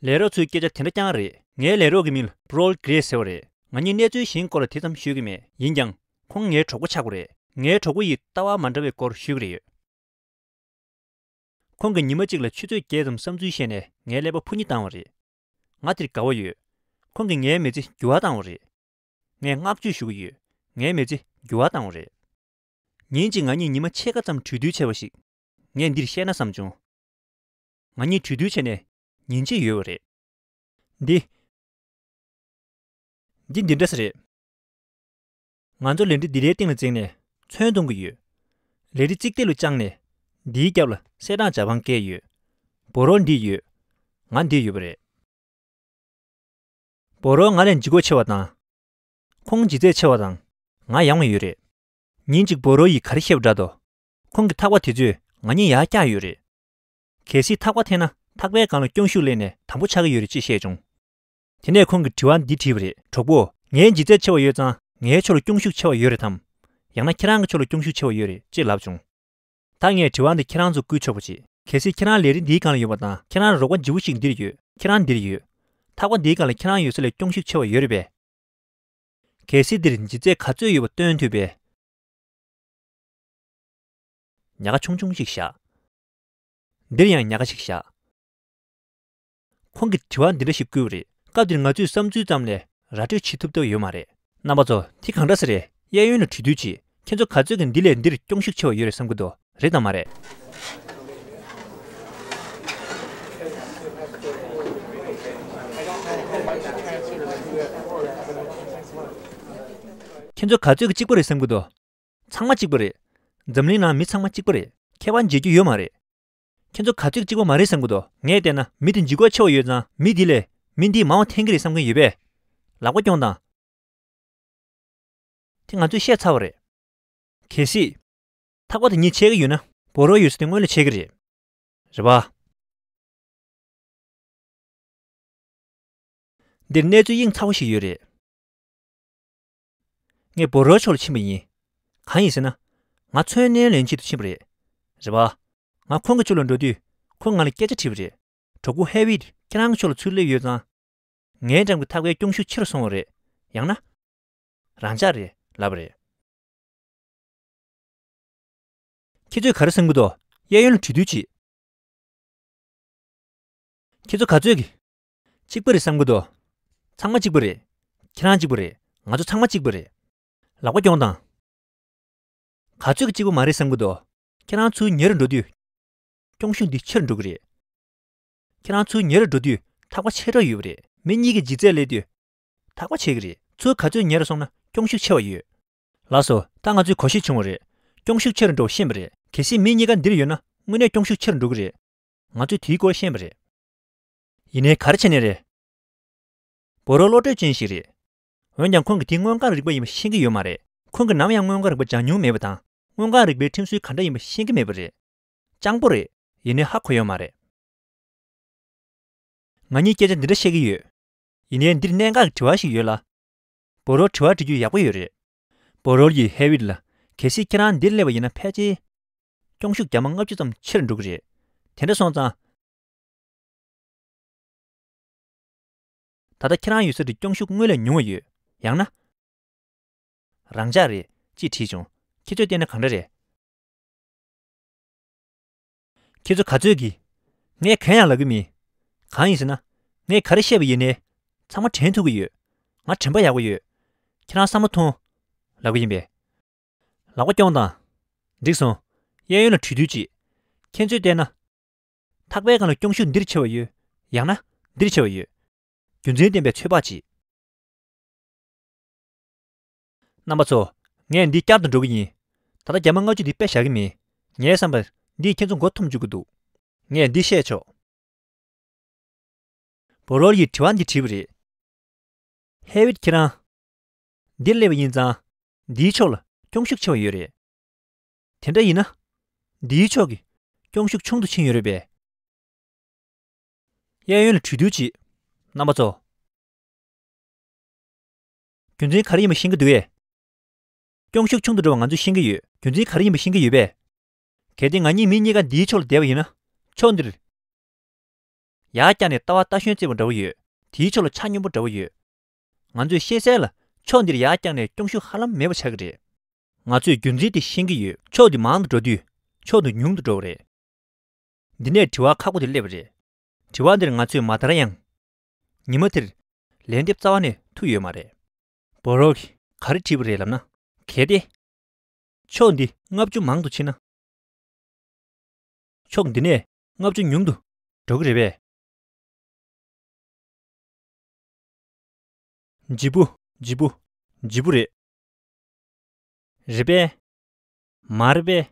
ལས་རོགས་ཚོའི་སྐད་ཆ་དེ་འདྲ་རྐྱང་རེད། ངའི་ལས་རོགས་ཀྱི་མིང་ལ་པོ་རོལ་གྷི་རེ་ཟེར་བ་རེད། ང་གཉིས་གནས་ཚུལ་གཞན་སྐོར་ལ་དེ་ཙམ་ཤོད་ཀྱི་མེད། ཡིན་ཀྱང་ཁོང་ངའི་གྲོགས་པོ་ཆགས་པ་རེད། ངའི་གྲོགས་པོ་ཡིས་ལྟ་བ་མ་འདྲ་བའི་སྐོར་ཞུ་གི་རེད། ཁོང་གིས་ཉི་མ་གཅིག་ལ་ཆུ་ཚོད་བརྒྱད་ཙམ་བསམ་ཚུལ་བཤད་ནས་ངའི་ཀླད་པ་འཕུར་ཉི་བཏང་བ་རེད། ང་དེར་དགའ་བོ་ཡོད། ཁོང་གིས་ངའི་མི་ཚེ་འགྱུར་བ་བཏང་བ་རེད། ངས་བསྔགས་བརྗོད་ཞུ་གི་ཡོད། ངའི་མི་ཚེ་འགྱུར་བ་བཏང་བ་རེད། ཉིན་གཅིག་ང་གཉིས་ཉི་མ་ཕྱེད་ཀ་ཙམ་གྲོས་བསྡུར་བྱས་པ་ཞིག་ངས་འདིར་བཤད་ན་བསམ་བྱུང་། ང་གཉིས་གྲོས་བསྡུར་བྱས་ནས་ཉིན་ཕྱེད་ཡོལ་བ་རེད། འདི། འདི་འདི་འདྲ་ས་རེད། ང་ཚོ་ལས་འབྲས་འདི་འདྲའི་སྟེང་ལ་འཛེགས་ནས་ཚོན་གཏོང་གི་ཡོད། ལས་འབྲས་རྩིག་ཐིག་ལ་བཅངས་ནས་འདིའི་རྒྱབ་ལ་གསེར་ཐང་ཇ་ཕང་བཀལ་ཡོད། བོ་རོལ་འདི་ཡོད། ང་འདི་ཡོད་པ་རེད། བོ་རོལ་ང་ལས་ལྗིད་ཁོག་ཆེ་བ་དང་། ཁོང་ལྗིད་ཚད་ཆེ་བ་དང་། ང་ཡང་བ་ཡོད་རེད། ཉིན་གཅིག་བོ་རོལ་ཡིས་ག་རེ་བཤད་པ་འདྲ་འདུག་ཁོང་གི་ཐག་པ་དེ་ཚོས་ང་གཉིས་ཡར་བཀྱགས་ཡོད་རེད། གལ་སྲིད་ཐག་པ་འཐེན་ན་ཐག་པའི་སྒང་ལ་སྐྱོན་ཤུགས་སླེབས་ནས་དམ་པོ་ཆགས་ཀྱི་ཡོད་རེད་ཅེས་བཤད་བྱུང་། དེ་ནས་ཁོང་གིས་དྲི་བ་འདི་དྲིས་པ་རེད། གྲོགས་པོ། ངའི་ལྗིད་ཚད་ཆེ་བ་ཡོད་ཙང་ངའི་ཕྱོགས་ལ་སྐྱོན་ཤུགས་ཆེ་བ་ཡོད་རེད་དམ། ཡང་ན་ཁྱེད་རང་གི་ཕྱོགས་ལ་སྐྱོན་ཤུགས་ཆེ་བ་ཡོད་རེད་ཅེས་ལབ་བྱུང་། ད་ངས་དྲི་བ་འདི་ཁྱེད་རང་ཚོར་བསྐུལ་ཆོག་པ་བྱེད། གལ་སྲིད་ཁྱེད་རང་ལས་རིམ་འདིའི་སྒང་ལ་ཡོད་པ་དང་ཁྱེད་རང་རོགས་པ་ལྗིད་པོ་ཞིག་འདིར་ཡོད། ཁྱེད་རང་འདིར་ཡོད། ཐག་པ་འདིའི་སྒང་ལ་ཁྱེད་རང་ཡོད་ས་ལས་སྐྱོན་ཤུགས་ཆེ་བ་ཡོད་རེད་པས། གལ་སྲིད་འདིར་ལྗིད་ཚད་ག་ཚོད་ཡོད་པ་སྟོན་ཐུབ་པས། ཉག་ག་ཆུང་ཆུང་ཞིག་བཞག་འདིར་ཡང་ཉག་ག་ཞིག་བཞག་ཁོང་གིས་དྲི་བ་འདི་འདྲ་ཞིག་བསྐུལ་བ་རེད། སྐབས་འདིར་ང་ཚོས་བསམ་ཚུལ་ཙམ་ལས་ར་སྤྲོད་བྱེད་ཐུབ་ཐབས་ཡོད་མ་རེད། རྣམ་པ་ཚོ། དེ་གང་འདྲ་ཟེར་རེད། གཡས་གཡོན་ལ་གྲོས་བསྡུར་བྱེད། ཁྱེད་ཚོ་ག་ཚོད་ཀྱིས་འདི་ལས་འདིར་སྐྱོན་ཤུགས་ཆེ་བ་ཡོད་རེད་བསམ་གྱི་འདུག་རེད་དམ་མ་རེད། ཁྱེད་ཚོ་ག་ཚོད་ཀྱིས་གཅིག་པ་རེད་བསམ་གྱི་འདུག་ཚང་མ་གཅིག་པ་རེད། འཛམ་གླིང་ནང་མི་ཚང་མ་གཅིག་པ་རེད། ཁྱད་པར་འབྱེད་རྒྱུ་ཡོད་མ་རེད། ཁྱེད་ཚོ་ག་ཚོད་གཅིག་པ་མ་རེད་བསམ་གྱི་འདུག་ངས་བལྟས་ན་མི་དེ་ལྗིད་ཁོག་ཆེ་བ་ཡོད་ཙང་མི་འདི་ལས་མི་འདིས་མང་བ་འཐེན་གྱི་རེད་བསམ་མཁན་ཡོད་པས། ལག་པ་རྐྱོང་དང་། དེ་ང་ཚོས་བཤད་ཚར་བ་རེད། གལ་སྲིད། ཐག་པ་དེ་གཉིས་ཆད་ཀྱི་ཡོད་ན་བོ་རོལ་ཡོད་ས་དེ་སྔོན་ལ་ཆད་ཀྱི་རེད། རེད་པ། འདིར་གནས་ཚུལ་གཡེང་ཚ་བོ་ཞིག་ཡོད་རེད། ངས་བོ་རོལ་ཕྱོགས་ལ་ཕྱིན་པ་ཡིན། གང་ཡིན་ཟེར་ན། ང་ཚོན་སྣོན་ལེན་ཆེད་དུ་ཕྱིན་པ་རེད། རེད་པ། ང་ཁོང་གི་ཕྱོགས་ལ་འགྲོ་དུས་ཁོས་ང་ལ་སྐད་ཆ་དྲིས་པ་རེད། གྲོགས་པོ་ཧེ་ཝིད། ཁྱེད་རང་གི་ཕྱོགས་ལ་ཚུར་སླེབས་ཡོད་ཙང་། ངའི་འགྲམ་གྱི་ཐག་པའི་སྐྱོན་ཤུགས་ཆེ་རུ་སོང་བ་རེད། ཡང་ན། རང་འཇགས་རེད་ལབ་པ་རེད། ཁྱེད་ཚོས་ག་རེ་བསམ་གྱི་འདུག་གཡས་གཡོན་ལ་གྲོས་བསྡུར་བྱེད། ཁྱེད་ཚོ་ག་ཚོད་ཀྱིས། གཅིག་པ་རེད་བསམ་གྱི་འདུག་ཚང་མ་གཅིག་པ་རེད། ཁྱེད་རང་གཅིག་པ་རེད། ང་ཚོ་ཚང་མ་གཅིག་པ་རེད། ལག་པ་རྐྱོང་དང་། ག་ཚོད་ཀྱིས་གཅིག་པ་མ་རེད་བསམ་གྱི་འདུག་ཁྱེད་རང་ཚུར་ཉེ་རུ་འགྲོ་དུས། སྐྱོན་ཤུགས་འདི་ཆེ་རུ་འགྲོ་གི་རེད། ཁྱེད་རང་ཚུར་ཉེ་རུ་འགྲོ་དུས་ཐག་པ་ཆེ་དྲགས་ཡོད་པ་རེད། མི་གཉིས་ཀྱི་ལྗིད་ཚད་སླེབས་དུས། ཐག་པ་ཆད་ཀྱི་རེད། ཚུར་ག་ཚོད་ཉེ་རུ་སོང་ན་སྐྱོན་ཤུགས་ཆེ་བ་ཡོད། ལགས་སོ། ད་ང་ཚོས་གོ་ཤེས་བྱུང་བ་རེད། སྐྱོན་ཤུགས་ཆེ་རུ་འགྲོ་བ་ཤེས་པ་རེད། གལ་སྲིད་མི་གཉིས་ཀ་འདིར་ཡོད་ན་དངོས་གནས་སྐྱོན་ཤུགས་ཆེ་རུ་འགྲོ་གི་རེད། ང་ཚོས་དེའི་སྐོར་ཤེས་པ་རེད། ཡིན་ནའི་ག་རེ་བྱས་ནས་རེད། བོ་རོལ་བློ་གྲོས་ཅན་ཞིག་རེད། འོན་ཀྱང་ཁོང་གིས་དེ་སྔོན་གང་རིག་པ་ཡིན་པ་ཤེས་ཀྱི་ཡོད་མ་རེད། ཁོང་གིས་ནམ་ཡང་སྔོན་གང་རིག་པ་སྦྱང་མྱོང་མེད་པ་དང་། སྔོན་གང་རིག་པའི་ཁྲིམས་སྲོལ་ག་འདྲ་ཡིན་པ་ཤེས་ཀྱི་མེད་པ་རེད། སྤྱང་པོ་རེད། ཡིན་ནའི་ཧ་གོ་ཡོད་མ་རེད། ང་གཉིས་སྐད་ཆ་འདི་འདྲ་བཤད་ཀྱི་ཡོད། ཡིན་ནའི་འདིར་གནད་འགག་གི་དྲི་བ་ཞིག་ཡོད་ལ། བོ་རོལ་དྲི་བ་འདྲི་རྒྱུ་ཡག་པོ་ཡོད་རེད། བོ་རོལ་གྱིས་ཧེ་ཝིད་ལ། གལ་སྲིད་ཁྱེད་རང་འདིར་སླེབས་པ་ཡིན་ན་ཕལ་ཆེར། སྐྱོན་ཤུགས་བརྒྱ་མ་ལྔ་བཅུ་ཙམ་ཆེ་རུ་འགྲོ་གི་རེད། དེ་འདྲ་སོང་ཙང་། ད་ལྟ་ཁྱེད་རང་ཡོད་ས་དེ་སྐྱོན་ཤུགས་སྔོན་ལས་ཉུང་བ་ཡོད། ཡང་ན། རང་འཇགས་རེད། ཅེས་དྲིས་བྱུང་། ཁྱེད་ཚོས་བལྟས་ན་གང་འདྲ་རེད། ཁྱེད་ཚོ་ག་ཚོད་ཀྱིས། ངས་གང་ཡང་ལབ་ཀྱི་མིན། གང་ཡིན་ཟེར་ན། ངས་ག་རེ་བཤད་པ་ཡིན་ནའི། ཚང་མ་དྲན་ཐུབ་ཀྱི་ཡོད། ང་དྲན་པ་ཡག་པོ་ཡོད། ཁྱེད་རང་བསམ་བློ་ཐོངས། ལབ་ཀྱི་ཡིན་པས། ལག་པ་རྐྱོང་དང་། འགྲིག་སོང་། གཡས་གཡོན་ལ་གྲོས་བསྡུར་གྱིས། ཁྱེད་ཚོས་བལྟས་ན། ཐག་པའི་སྒང་ལ་སྐྱོན་ཤུགས་འདིར་ཆེ་བ་ཡོད། ཡང་ན། འདིར་ཆེ་བ་ཡོད། རྒྱུ་མཚན་ལྡན་པའི་ཚོད་དཔག་གྱིས། རྣམ་པ་ཚོ། ངས་འདི་བསྐྱར་དུ་འགྲོ་གི་ཡིན། ད་ལྟ་རྒྱ་མ་ལྔ་བཅུ་འདི་དཔེ་བཞག་གི་མིན། ངའི་བསམ་པར་འདིས་ཁྱེད་ཚོ་མགོ་འཐོམ་བཅུག་གི་འདུག་ངས་འདི་བཤད་ཆོག་བོ་རོལ་ཡིས་དྲི་བ་འདི་དྲིས་པ་རེད། ཧེ་ཝིད་ཁྱེད་རང་། འདིར་སླེབས་པ་ཡིན་ཙང་། འདིའི་ཕྱོགས་ལ་སྐྱོན་ཤུགས་ཆེ་བ་ཡོད་རེད། དེ་འདྲ་ཡིན་ན། འདིའི་ཕྱོགས་ཀྱི་སྐྱོན་ཤུགས་ཆུང་དུ་ཕྱིན་ཡོད་རེད་པས། གཡས་གཡོན་ལ་གྲོས་བསྡུར་གྱིས། རྣམ་པ་ཚོ། རྒྱུ་མཚན་ག་རེ་ཡིན་པ་ཤེས་ཀྱི་འདུག་གས། སྐྱོན་ཤུགས་ཆུང་དུ་འགྲོ་བ་ང་ཚོས་ཤེས་ཀྱི་ཡོད། རྒྱུ་མཚན་ག་རེ་ཡིན་པ་ཤེས་ཀྱི་ཡོད་པས། གལ་ཏེ་ང་གཉིས་མི་གཉིས་ཀ་འདིའི་ཕྱོགས་ལ་བསྡད་པ་ཡིན་ན། ཕྱོགས་འདིར། ཡར་བཀྱགས་ནས་ལྟ་བ་རྟ་ཞོན་རྩེད་པ་འདྲ་བོ་ཡོད། དེའི་ཕྱོགས་ལ་ཆ་སྙོམས་པོ་འདྲ་བོ་ཡོད། ང་ཚོས་ཤེས་གསལ་ལ་ཕྱོགས་འདིར་ཡར་བཀྱགས་ནས་སྐྱོན་ཤུགས་ཧ་ལམ་མེད་པ་ཆགས་ཀྱི་རེད། ང་ཚོས་རྒྱུ་མཚན་དེ་ཤེས་ཀྱི་ཡོད། ཕྱོགས་འདི་མང་དུ་འགྲོ་དུས་ཕྱོགས་འདི་ཉུང་དུ་འགྲོ་བ་རེད། འདི་ནས་དྲི་བ་ཁག་པོ་དེ་སླེབས་པ་རེད། དྲི་བ་འདིར་ང་ཚོས་མ་མཐར་ཡང་། ཉི་མ་དེར་ལན་འདེབས་རྩ་བ་ནས་ཐུབ་ཡོད་མ་རེད། བོ་རོག་གིས་ག་རེ་དྲིས་པ་རེད་ལབ་ན། གལ་ཏེ། ཕྱོགས་འདི་ལྔ་བཅུ་མང་དུ་ཕྱིན་ན། ཕྱོགས་འདི་ནས་ལྔ་བཅུ་ཉུང་དུ་འགྲོ་གི་རེད་པས། ལྗིད་པོ། ལྗིད་པོ། ལྗིད་པོ་རེད། རེད་པས། མ་རེད་པས།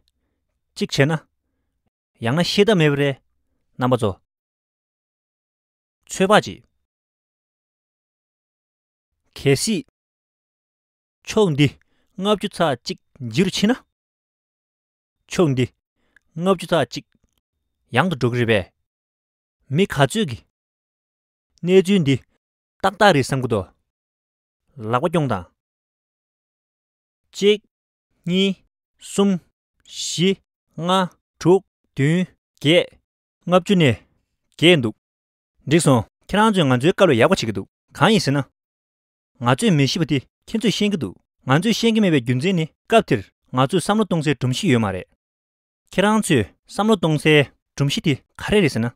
གཅིག་བྱས་ན། ཡང་ན་ཤེས་ཐབས་མེད་པ་རེད། རྣམ་པ་ཚོ། ཚོད་དཔག་ཅིག་གལ་སྲིད། ཕྱོགས་འདི་ལྔ་བཅུ་ཚེག་གཅིག་ལྗིད་རུ་ཕྱིན་ན། ཕྱོགས་འདི་ལྔ་བཅུ་ཚེག་གཅིག་ཡང་དུ་འགྲོ་གི་རེད་པས། མི་ག་ཚོད་ཀྱིས་གནས་ཚུལ་འདི་ཏག་ཏག་རེད་བསམ་གྱི་འདུག་ལག་པ་རྐྱོང་དང་། གཅིག་གཉིས། གསུམ། བཞི། ལྔ། དྲུག་བདུན། བརྒྱད། ལྔ་བཅུ་ནས་བརྒྱད་འདུག་འགྲིག་སོང་། ཁྱེད་རང་ཚོས་ང་ཚོའི་སྐལ་བ་ཡག་པོ་བྱེད་ཀྱི་འདུག་གང་ཡིན་ཟེར་ན། ང་ཚོས་མི་ཤེས་པ་དེ་ཁྱེད་ཚོས་ཤེས་ཀྱི་འདུག་ང་ཚོས་ཤེས་ཀྱི་མེད་པའི་རྒྱུ་མཚན་ནི་སྐབས་དེར་ང་ཚོས་བསམ་བློ་གཏོང་སའི་སྒྲོམ་གཞི་ཡོད་མ་རེད། ཁྱེད་རང་ཚོས་བསམ་བློ་གཏོང་སའི་སྒྲོམ་གཞི་དེ་ག་རེ་རེད་ཟེར་ན།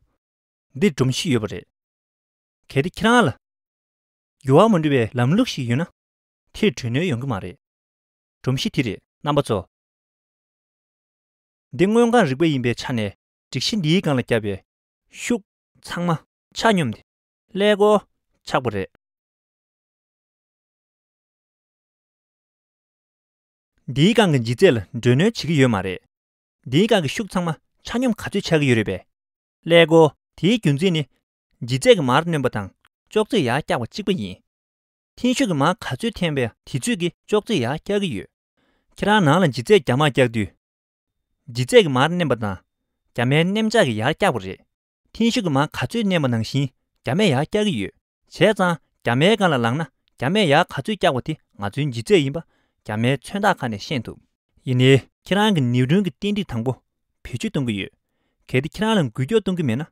འདིར་སྒྲོམ་གཞི་ཡོད་པ་རེད། གལ་ཏེ་ཁྱེད་རང་ལ་འགྱུར་བ་མ་འགྲོ་བའི་ལམ་ལུགས་ཤིག་ཡོད་ན། དེར་གྲོས་མོལ་ཡོང་གི་མ་རེད། སྒྲོམ་གཞི་དེ་རེད། རྣམ་པ་ཚོ། འདི་དངོས་ཁམས་རིག་པ་ཡིན་པའི་ཆ་ནས་སྒྲིག་གཞི་འདིའི་སྒང་ལ་བརྒྱབ་པའི་ཤུགས་ཚང་མ་ཆ་སྙོམས་ཏེ་ཀླད་ཀོར་ཆགས་པ་རེད། འདིའི་སྒང་གི་ལྗིད་ཚད་ལ་འགྲོས་སྣོན་བྱེད་ཀྱི་ཡོད་མ་རེད། འདིའི་སྒང་གི་ཤུགས་ཚང་མ་ཆ་སྙོམས་ག་ཚོད་ཆགས་ཀྱི་ཡོད་རེད་པས། ཀླད་ཀོར་དེའི་རྒྱུ་མཚན་ནི། ལྗིད་ཚད་ཀྱིས་མར་བསྣོན་པ་དང་ཅོག་ཙེ་ཡར་བཀྱག་པ་གཅིག་པ་ཡིན། འཐེན་ཤུགས་ཀྱིས་མར་ག་ཚོད་འཐེན་པའི་དེ་ཚོད་ཀྱིས་ཅོག་ཙེ་ཡར་བཀྱག་གི་ཡོད། ཁྱེད་རང་ནང་ལ་ལྗིད་ཚད་རྒྱ་མར་བཀྱག་དུས། ལྗིད་ཚད་ཀྱིས་མར་མནན་པ་དང་། རྒྱ་མའི་མནན་ལྕགས་ཀྱིས་ཡར་བཀྱག་པ་རེད། འཐེན་ཤུགས་ཀྱིས་མར་ག་ཚོད་མནན་པ་ནང་བཞིན་རྒྱ་མས་ཡར་བཀྱག་གི་ཡོད། བྱས་ཙང་རྒྱ་མའི་སྒང་ལ་ལངས་ན་རྒྱ་མས་ཡར་ག་ཚོད་བཀྱག་པ་དེ་ང་ཚོའི་ལྗིད་ཚད་ཡིན་པ་རྒྱ་མའི་མཚོན་རྟགས་ཁག་ནས་ཤེས་ཐུབ། ཡིན་ནའི་ཁྱེད་རང་གི་ནིའུ་ཊོན་གྱི་རྟེན་འབྲེལ་དང་པོ་བེད་སྤྱོད་གཏོང་གི་ཡོད། གལ་ཏེ་ཁྱེད་རང་ལ་འགུལ་སྐྱོད་གཏོང་གི་མེད་ན་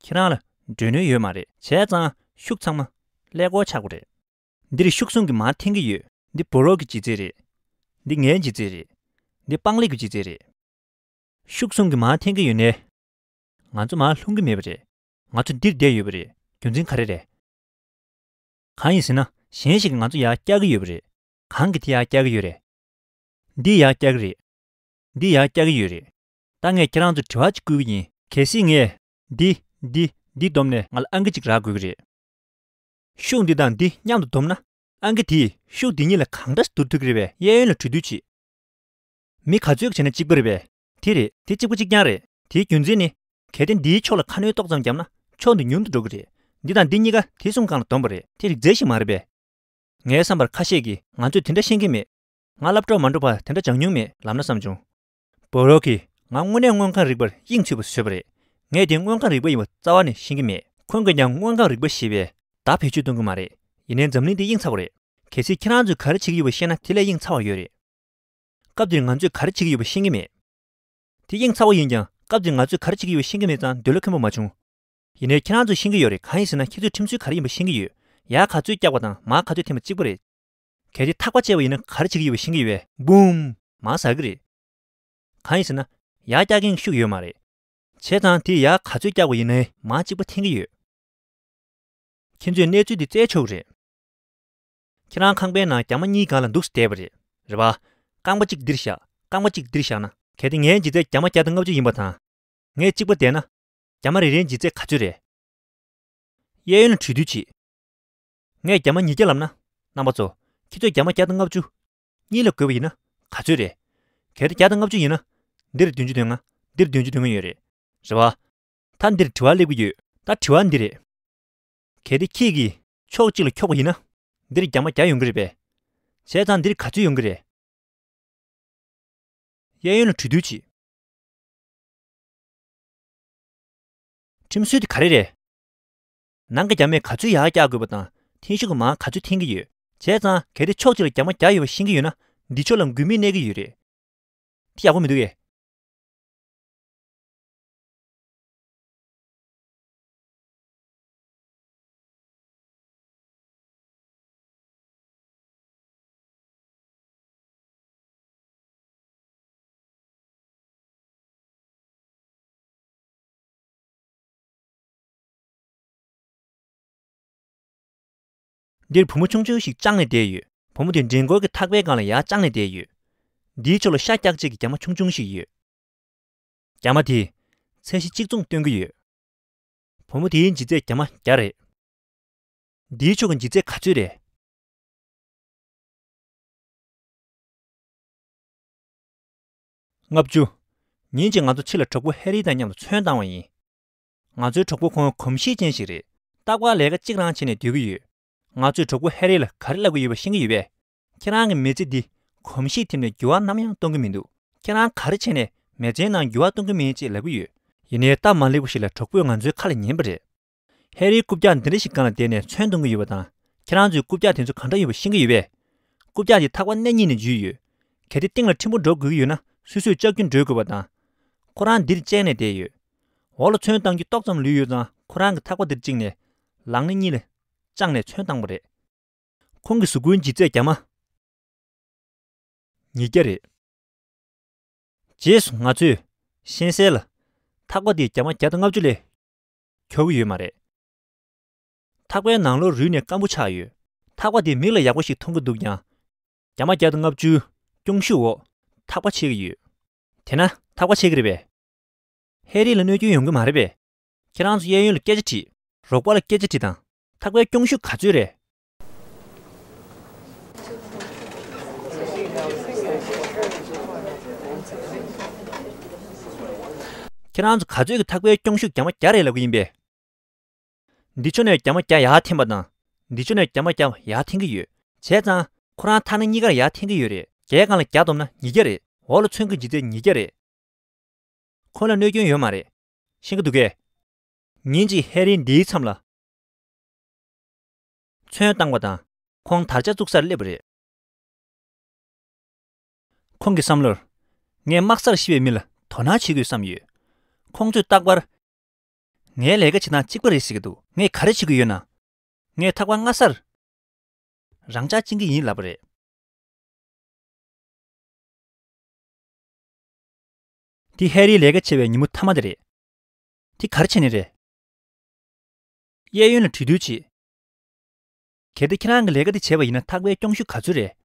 ཁྱེད་རང་ལ་འགྲོས་སྣོན་ཡོད་མ་རེད། བྱས་ཙང་ཤུགས་ཚང་མ་ཀླད་ཀོར་ཆགས་པ་རེད། འདིར་ཤུགས་གསུམ་གྱིས་མར་འཐེན་གྱི་ཡོད། འདི་བོ་རོག་གི་ལྗིད་ཚད་རེད། འདི་ངའི་ལྗིད་ཚད་རེད། འདི་པང་ལེབ་ཀྱི་ལྗིད་ཚད་རེད། ཤུགས་གསུམ་གྱིས་མར་འཐེན་གྱི་ཡོད་ནའི། ང་ཚོ་མར་ལྷུང་གི་མེད་པ་རེད། ང་ཚོ་འདིར་བསྡད་ཡོད་པ་རེད། རྒྱུ་མཚན་ག་རེ་རེད། གང་ཡིན་ཟེར་ན་གཞན་ཞིག་གིས་ང་ཚོ་ཡར་བཀྱག་གི་ཡོད་པ་རེད། གང་གིས་དེ་ཡར་བཀྱག་གི་ཡོད་རེད། འདིས་ཡར་བཀྱག་གི་རེད། འདིས་ཡར་བཀྱག་གི་ཡོད་རེད། ད་ངས་ཁྱེད་རང་ཚོར་དྲི་བ་གཅིག་བསྐུལ་གྱི་ཡིན། གལ་སྲིད་ངས་འདི། འདི། འདི་བསྡོམས་ནས་ང་ལ་ཨང་ཀི་གཅིག་རག་དགོས་ཀྱི་རེད། ཤུགས་འདི་དང་འདི་མཉམ་དུ་བསྡོམས་ན། ཨང་ཀི་དེས་ཤུགས་འདི་གཉིས་ལ་གང་འདྲ་བསྡུར་ཐུབ་ཀྱི་རེད་པས། གཡས་གཡོན་ལ་འགྲོ་དུས་ཅིག་མི་ག་ཚོད་བྱས་ན་གཅིག་པ་རེད་པས། དེ་རེད། དེ་གཅིག་པ་གཅིག་རྐྱང་རེད། དེའི་རྒྱུ་མཚན་ནི། གལ་ཏེ་འདིའི་ཕྱོགས་ལ་ཁ་སྣོན་ཏོག་ཙམ་བརྒྱབ་ན་ཕྱོགས་འདི་ཉུང་དུ་འགྲོ་གི་རེད། འདི་དང་འདི་གཉིས་ཀ་དེ་གསུམ་སྒང་ལ་བསྡོམས་པ་རེད། དེ་རིགས་རྫས་ཤིག་མ་རེད་པས། ངའི་བསམ་པར་ཁ་ཤས་ཀྱིས་ང་ཚོས་དེ་འདྲ་ཤེས་ཀྱི་མེད། ང་སློབ་གྲོགས་མ་འགྲོ་བར་དེ་འདྲ་སྦྱང་མྱོང་མེད་ལབ་ན་བསམ་བྱུང་། བོ་རོག་གིས་ང་དངོས་གནས་དངོས་ཁམས་རིག་པར་དབྱིངས་ཚུད་པ་བཟོས་པ་རེད། ངས་དེ་དངོས་ཁམས་རིག་པ་ཡིན་པ་རྩ་བ་ནས་ཤེས་ཀྱི་མེད། ཁོང་གིས་ཀྱང་དངོས་ཁམས་རིག་པ་ཞེས་པའི་བརྡ་བེད་སྤྱོད་གཏོང་གི་མ་རེད། ཡིན་ནའི་འཛམ་གླིང་འདི་དབྱིངས་ཚ་བ་རེད། གལ་སྲིད་ཁྱེད་རང་ཚོས་ག་རེ་བྱེད་ཀྱི་ཡོད་པ་ཤེས་ན་དེ་ལས་དབྱིངས་ཚ་བ་ཡོད་རེད། སྐབས་འདིར་ང་ཚོས་ག་རེ་བྱེད་ཀྱི་ཡོད་པ་ཤེས་ཀྱི་མེད། དེ་དབྱིངས་ཚ་བོ་ཡིན་ཀྱང་སྐབས་འདིར་ང་ཚོས་ག་རེ་བྱེད་ཀྱི་ཡོད་པ་ཤེས་ཀྱི་མེད་ཙང་འདོད་བློ་ཁེངས་པོ་མ་བྱུང་། ཡིན་ནའི་ཁྱེད་རང་ཚོས་ཤེས་ཀྱི་ཡོད་རེད། གང་ཡིན་ཟེར་ན་ཁྱེད་ཚོས་ཁྲིམས་སྲོལ་ག་རེ་ཡིན་པ་ཤེས་ཀྱི་ཡོད། ཡར་ག་ཚོད་བཀྱག་པ་དང་མར་ག་ཚོད་འཐེན་པ་གཅིག་པ་རེད། གལ་ཏེ་ཐག་པ་བཅད་པ་ཡིན་ན་ག་རེ་བྱེད་ཀྱི་ཡོད་པ་ཤེས་ཀྱི་ཡོད་པས། འབུམ། མར་ཟག་གི་རེད། གང་ཡིན་ཟེར་ན། ཡར་བཀྱག་མཁན་ཤུགས་ཡོད་མ་རེད། བྱས་ཙང་དེ་ཡར་ག་ཚོད་བཀྱག་པ་ཡིན་ནའི་མར་གཅིག་པ་འཐེན་གྱི་ཡོད། ཁྱེད་ཚོས་གནས་ཚུལ་འདི་བཙལ་ཆོག་གི་རེད། ཁྱེད་རང་ཁང་པའི་ནང་རྒྱ་མ་གཉིས་སྒང་ལ་འདུག་སེ་བསྡད་པ་རེད། རེད་པ། རྐང་པ་གཅིག་འདིར་བཞག་རྐང་པ་གཅིག་འདིར་བཞག་ན། གལ་ཏེ་ངའི་ལྗིད་ཚད་རྒྱ་མ་བརྒྱ་དང་ལྔ་བཅུ་ཡིན་པ་དང་། ངས་གཅིག་པ་བསྡད་ན། རྒྱ་མ་རེ་རེའི་ལྗིད་ཚད་ག་ཚོད་རེད། གཡས་གཡོན་ལ་འགྲོ་དུས་ཅིག་ངས་རྒྱ་མ་ཉིས་བརྒྱ་ལབ་ན། རྣམ་པ་ཚོ། ཁྱེད་ཚོས་རྒྱ་མ་བརྒྱ་དང་ལྔ་བཅུ། གཉིས་ལ་བགོས་པ་ཡིན་ན་ག་ཚོད་རེད། གལ་ཏེ་བརྒྱ་དང་ལྔ་བཅུ་ཡིན་ན། འདིར་བདུན་ཅུ་དོན་ལྔ། འདིར་བདུན་ཅུ་དོན་ལྔ་ཡོད་རེད། རེད་པ། ད་འདིར་དྲི་བ་སླེབས་ཀྱི་ཡོད། ད་དྲི་བ་འདི་རེད། གལ་ཏེ་ཁྱེད་ཀྱིས་ཕྱོགས་གཅིག་ལ་འཁྱོག་པ་ཡིན་ན། འདིར་རྒྱ་མ་བརྒྱ་ཡོང་གི་རེད་པས། བྱས་ཙང་འདིར་ག་ཚོད་ཡོང་གི་རེད། གཡས་གཡོན་ལ་འགྲོ་དུས་ཅིག་ཁྲིམས་སྲོལ་དེ་ག་རེ་རེད། ནང་གི་རྒྱ་མས་ག་ཚོད་ཡར་བཀྱག་དགོས་པ་དང་འཐེན་ཤུགས་ཀྱིས་མར་ག་ཚོད་འཐེན་གྱི་ཡོད། བྱས་ཙང་གལ་ཏེ་ཕྱོགས་གཅིག་ལ་རྒྱ་མ་བརྒྱ་ཡོད་པ་ཤེས་ཀྱི་ཡོད་ན། འདི་ཕྱོགས་ལ་འགུལ་མི་གནས་ཀྱི་ཡོད་རེད། དེ་ཡག་པོ་མི་འདུག་གས། འདིར་བུ་མོ་ཆུང་ཆུང་ཞིག་དཔྱངས་ནས་བསྡད་ཡོད། བུ་མོ་དེ་མགྲིན་སྐོར་གྱི་ཐག་པའི་སྒང་ལ་ཡར་དཔྱངས་ནས་བསྡད་ཡོད། འདིའི་ཕྱོགས་ལ་ཤ་རྒྱགས་བྱེད་ཀྱི་རྒྱ་མ་ཆུང་ཆུང་ཞིག་ཡོད། རྒྱ་མ་དེས་ཚད་གཞི་གཅིག་མཚུངས་སྟོན་གྱི་ཡོད། བུ་མོ་དེའི་ལྗིད་ཚད་རྒྱ་མ་བརྒྱ་རེད། འདིའི་ཕྱོགས་ཀྱི་ལྗིད་ཚད་ག་ཚོད་རེད། ལྔ་བཅུ། ཉིན་གཅིག་ང་ཚོ་ཕྱི་ལ་གྲོགས་པོ་ཧེ་རི་དང་མཉམ་དུ་ཚོན་བཏང་བ་ཡིན། ང་ཚོའི་གྲོགས་པོ་ཁོང་གོམས་གཤིས་ཅན་ཞིག་རེད། རྟག་པར་ལས་ཀ་གཅིག་རང་བྱས་ནས་སྡོད་ཀྱི་ཡོད། ང་ཚོས་གྲོགས་པོ་ཧེ་རི་ལ་ག་རེ་ལབ་ཀྱི་ཡོད་པ་ཤེས་ཀྱི་ཡོད་པས། ཁྱེད་རང་གི་མི་ཚེ་འདི་གོམས་གཤིས་ཐིམ་ནས་འགྱུར་བ་ནམ་ཡང་གཏོང་གི་མི་འདུག་ཁྱེད་རང་ག་རེ་བྱས་ནས་མི་ཚེའི་ནང་འགྱུར་བ་གཏོང་གི་མིན་ཅེས་ལབ་ཀྱི་ཡོད། ཡིན་ནའི་སྟབས་མ་ལེགས་པ་ཞིག་ལ་གྲོགས་པོས་ང་ཚོའི་ཁ་ལ་ཉན་པ་རེད། ཧེ་རིའི་རྐུབ་བཀྱག་འདི་འདྲ་ཞིག་སྒང་ལ་བསྡད་ནས་ཚོན་གཏོང་གི་ཡོད་པ་དང་། ཁྱེད་རང་ཚོས་རྐུབ་བཀྱག་དེ་ཚོ་ག་འདྲ་ཡོད་པ་ཤེས་ཀྱི་ཡོད་པས། རྐུབ་བཀྱག་དེ་ཐག་པ་སྣེ་གཉིས་ནས་འཇུས་ཡོད། གལ་ཏེ་སྟེང་ལ་ཕྲན་བུ་འགྲོ་དགོས་ཀྱི་ཡོད་ན་སོ་སོས་ལྕགས་ཀྱུ་འགྲོལ་དགོས་པ་དང་། ཁོ་རང་འདིར་བཅད་ནས་བསྡད་ཡོད། འོག་ལ་ཚོན་བཏང་རྒྱུ་ཏོག་ཙམ་ལུས་ཡོད་ཙང་ཁོ་རང་གི་ཐག་པ་འདིར་བཅིངས་ནས་ལག་སྣེ་གཉིས་ལ་བཅངས་ནས་ཚོན་བཏང་བ་རེད། ཁོང་གི་གཟུགས་པོའི་ལྗིད་ཚད་རྒྱ་མ་ཉིས་བརྒྱ་རེད། རྗེས་སུ་ང་ཚོས་ཤེས་གསལ་ལ་ཐག་པ་དེ་རྒྱ་མ་བརྒྱ་དང་ལྔ་བཅུ་ལས་འཁྱོག་གི་ཡོད་མ་རེད། ཐག་པའི་ནང་ལོགས་རུལ་ནས་སྐམ་པོ་ཆགས་ཡོད། ཐག་པ་དེ་མིག་ལ་ཡག་པོ་ཞིག་མཐོང་གི་འདུག་ཀྱང་། རྒྱ་མ་བརྒྱ་དང་ལྔ་བཅུའི་གྱོང་ཤུགས་འོག་ཐག་པ་ཆད་ཀྱི་ཡོད། དེས་ན་ཐག་པ་ཆད་ཀྱི་རེད་པས། ཧེ་རི་ལ་གནོད་སྐྱོན་ཡོང་གི་མ་རེད་པས། ཁྱེད་རང་ཚོ་གཡས་གཡོན་ལ་སྐད་ཆ་དྲིས། རོགས་པ་ལ་སྐད་ཆ་དྲིས་དང་། ཐག་པའི་གྱོང་ཤུགས་ག་ཚོད་རེད། ཁྱེད་རང་ཚོ་ག་ཚོད་ཀྱི་ཐག་པའི་གྱོང་ཤུགས་རྒྱ་མ་བརྒྱ་རེད་ལབ་ཀྱི་ཡིན་པས། འདི་ཕྱོགས་ནས་རྒྱ་མ་བརྒྱ་ཡར་འཐེན་པ་དང་། འདི་ཕྱོགས་ནས་རྒྱ་མ་བརྒྱ་ཡར་འཐེན་གྱི་ཡོད། བྱས་ཙང་ཁོ་རང་ཐག་སྣེ་གཉིས་ཀར་ཡར་འཐེན་གྱི་ཡོད་རེད། བརྒྱའི་སྒང་ལ་བརྒྱ་བསྡོམས་ན་ཉིས་བརྒྱ་རེད། འོག་ལ་ཚོན་གྱི་ལྗིད་ཚད་ཉིས་བརྒྱ་རེད། ཁོང་ལ་གནོད་སྐྱོན་ཡོད་མ་རེད། ཤེས་ཀྱི་འདུག་གས། ཉིན་གཅིག་ཧེ་རིན་འདིའི་མཚམས་ལ་ཚོན་བཏང་བ་དང་ཁོང་དར་ཆ་བཙུགས་སར་སླེབས་པ་རེད། ཁོང་གི་བསམ་བློར། ངས་དམག་སར་ཤི་བའི་མི་ལ་དོ་སྣང་བྱེད་དགོས་བསམ་ཡོད། ཁོང་ཚོས་རྟག་པར། ངའི་ལས་ཀ་བྱེད་སྟངས་གཅིག་པ་རེད་ཟེར་གྱི་འདུག་ངས་ག་རེ་བྱེད་ཀྱི་ཡོད་ན། ངས་ཐག་པ་སྔ་སར། རང་འཇགས་བཅིངས་ཀྱི་ཡིན་ལབ་པ་རེད། འདི་ཧེ་རིའི་ལས་ཀ་བྱེད་པའི་ཉིན་མོ་མཐའ་མ་དེ་རེད། འདི་ག་རེ་བྱས་ནས་རེད། གཡས་གཡོན་ལ་གྲོས་བསྡུར་བྱེད། གལ་ཏེ་ཁྱེད་རང་གི་ལས་ཀ་འདི་བྱས་པ་ཡིན་ན་ཐག་པའི་གྱོང་ཤུགས་ག་ཚོད་རེད།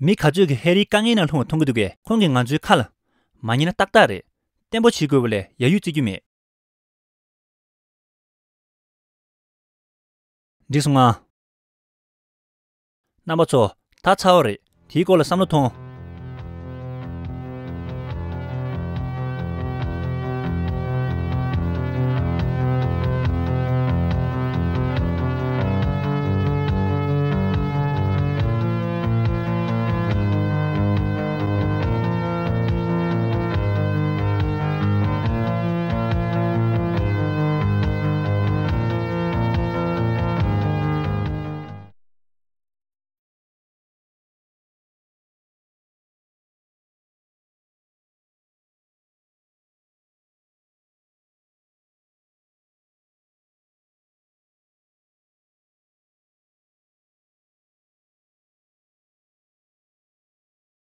མི་ག་ཚོད་ཀྱིས་ཧེ་རིའི་དཀའ་ངལ་ནང་ལྷུང་བ་མཐོང་གི་འདུག་གས། ཁོང་གིས་ང་ཚོའི་ཁ་ལ་མ་ཉན་ན་ཏག་ཏག་རེད། བརྟན་པོ་བྱེད་དགོས་པ་ལས་ཡ་ཡུ་བརྩི་རྒྱུ་མེད། འགྲིག་སོང་ང་། རྣམ་པ་ཚོ། ད་ཚར་བ་རེད། དེའི་སྐོར་ལ་བསམ་བློ་ཐོངས།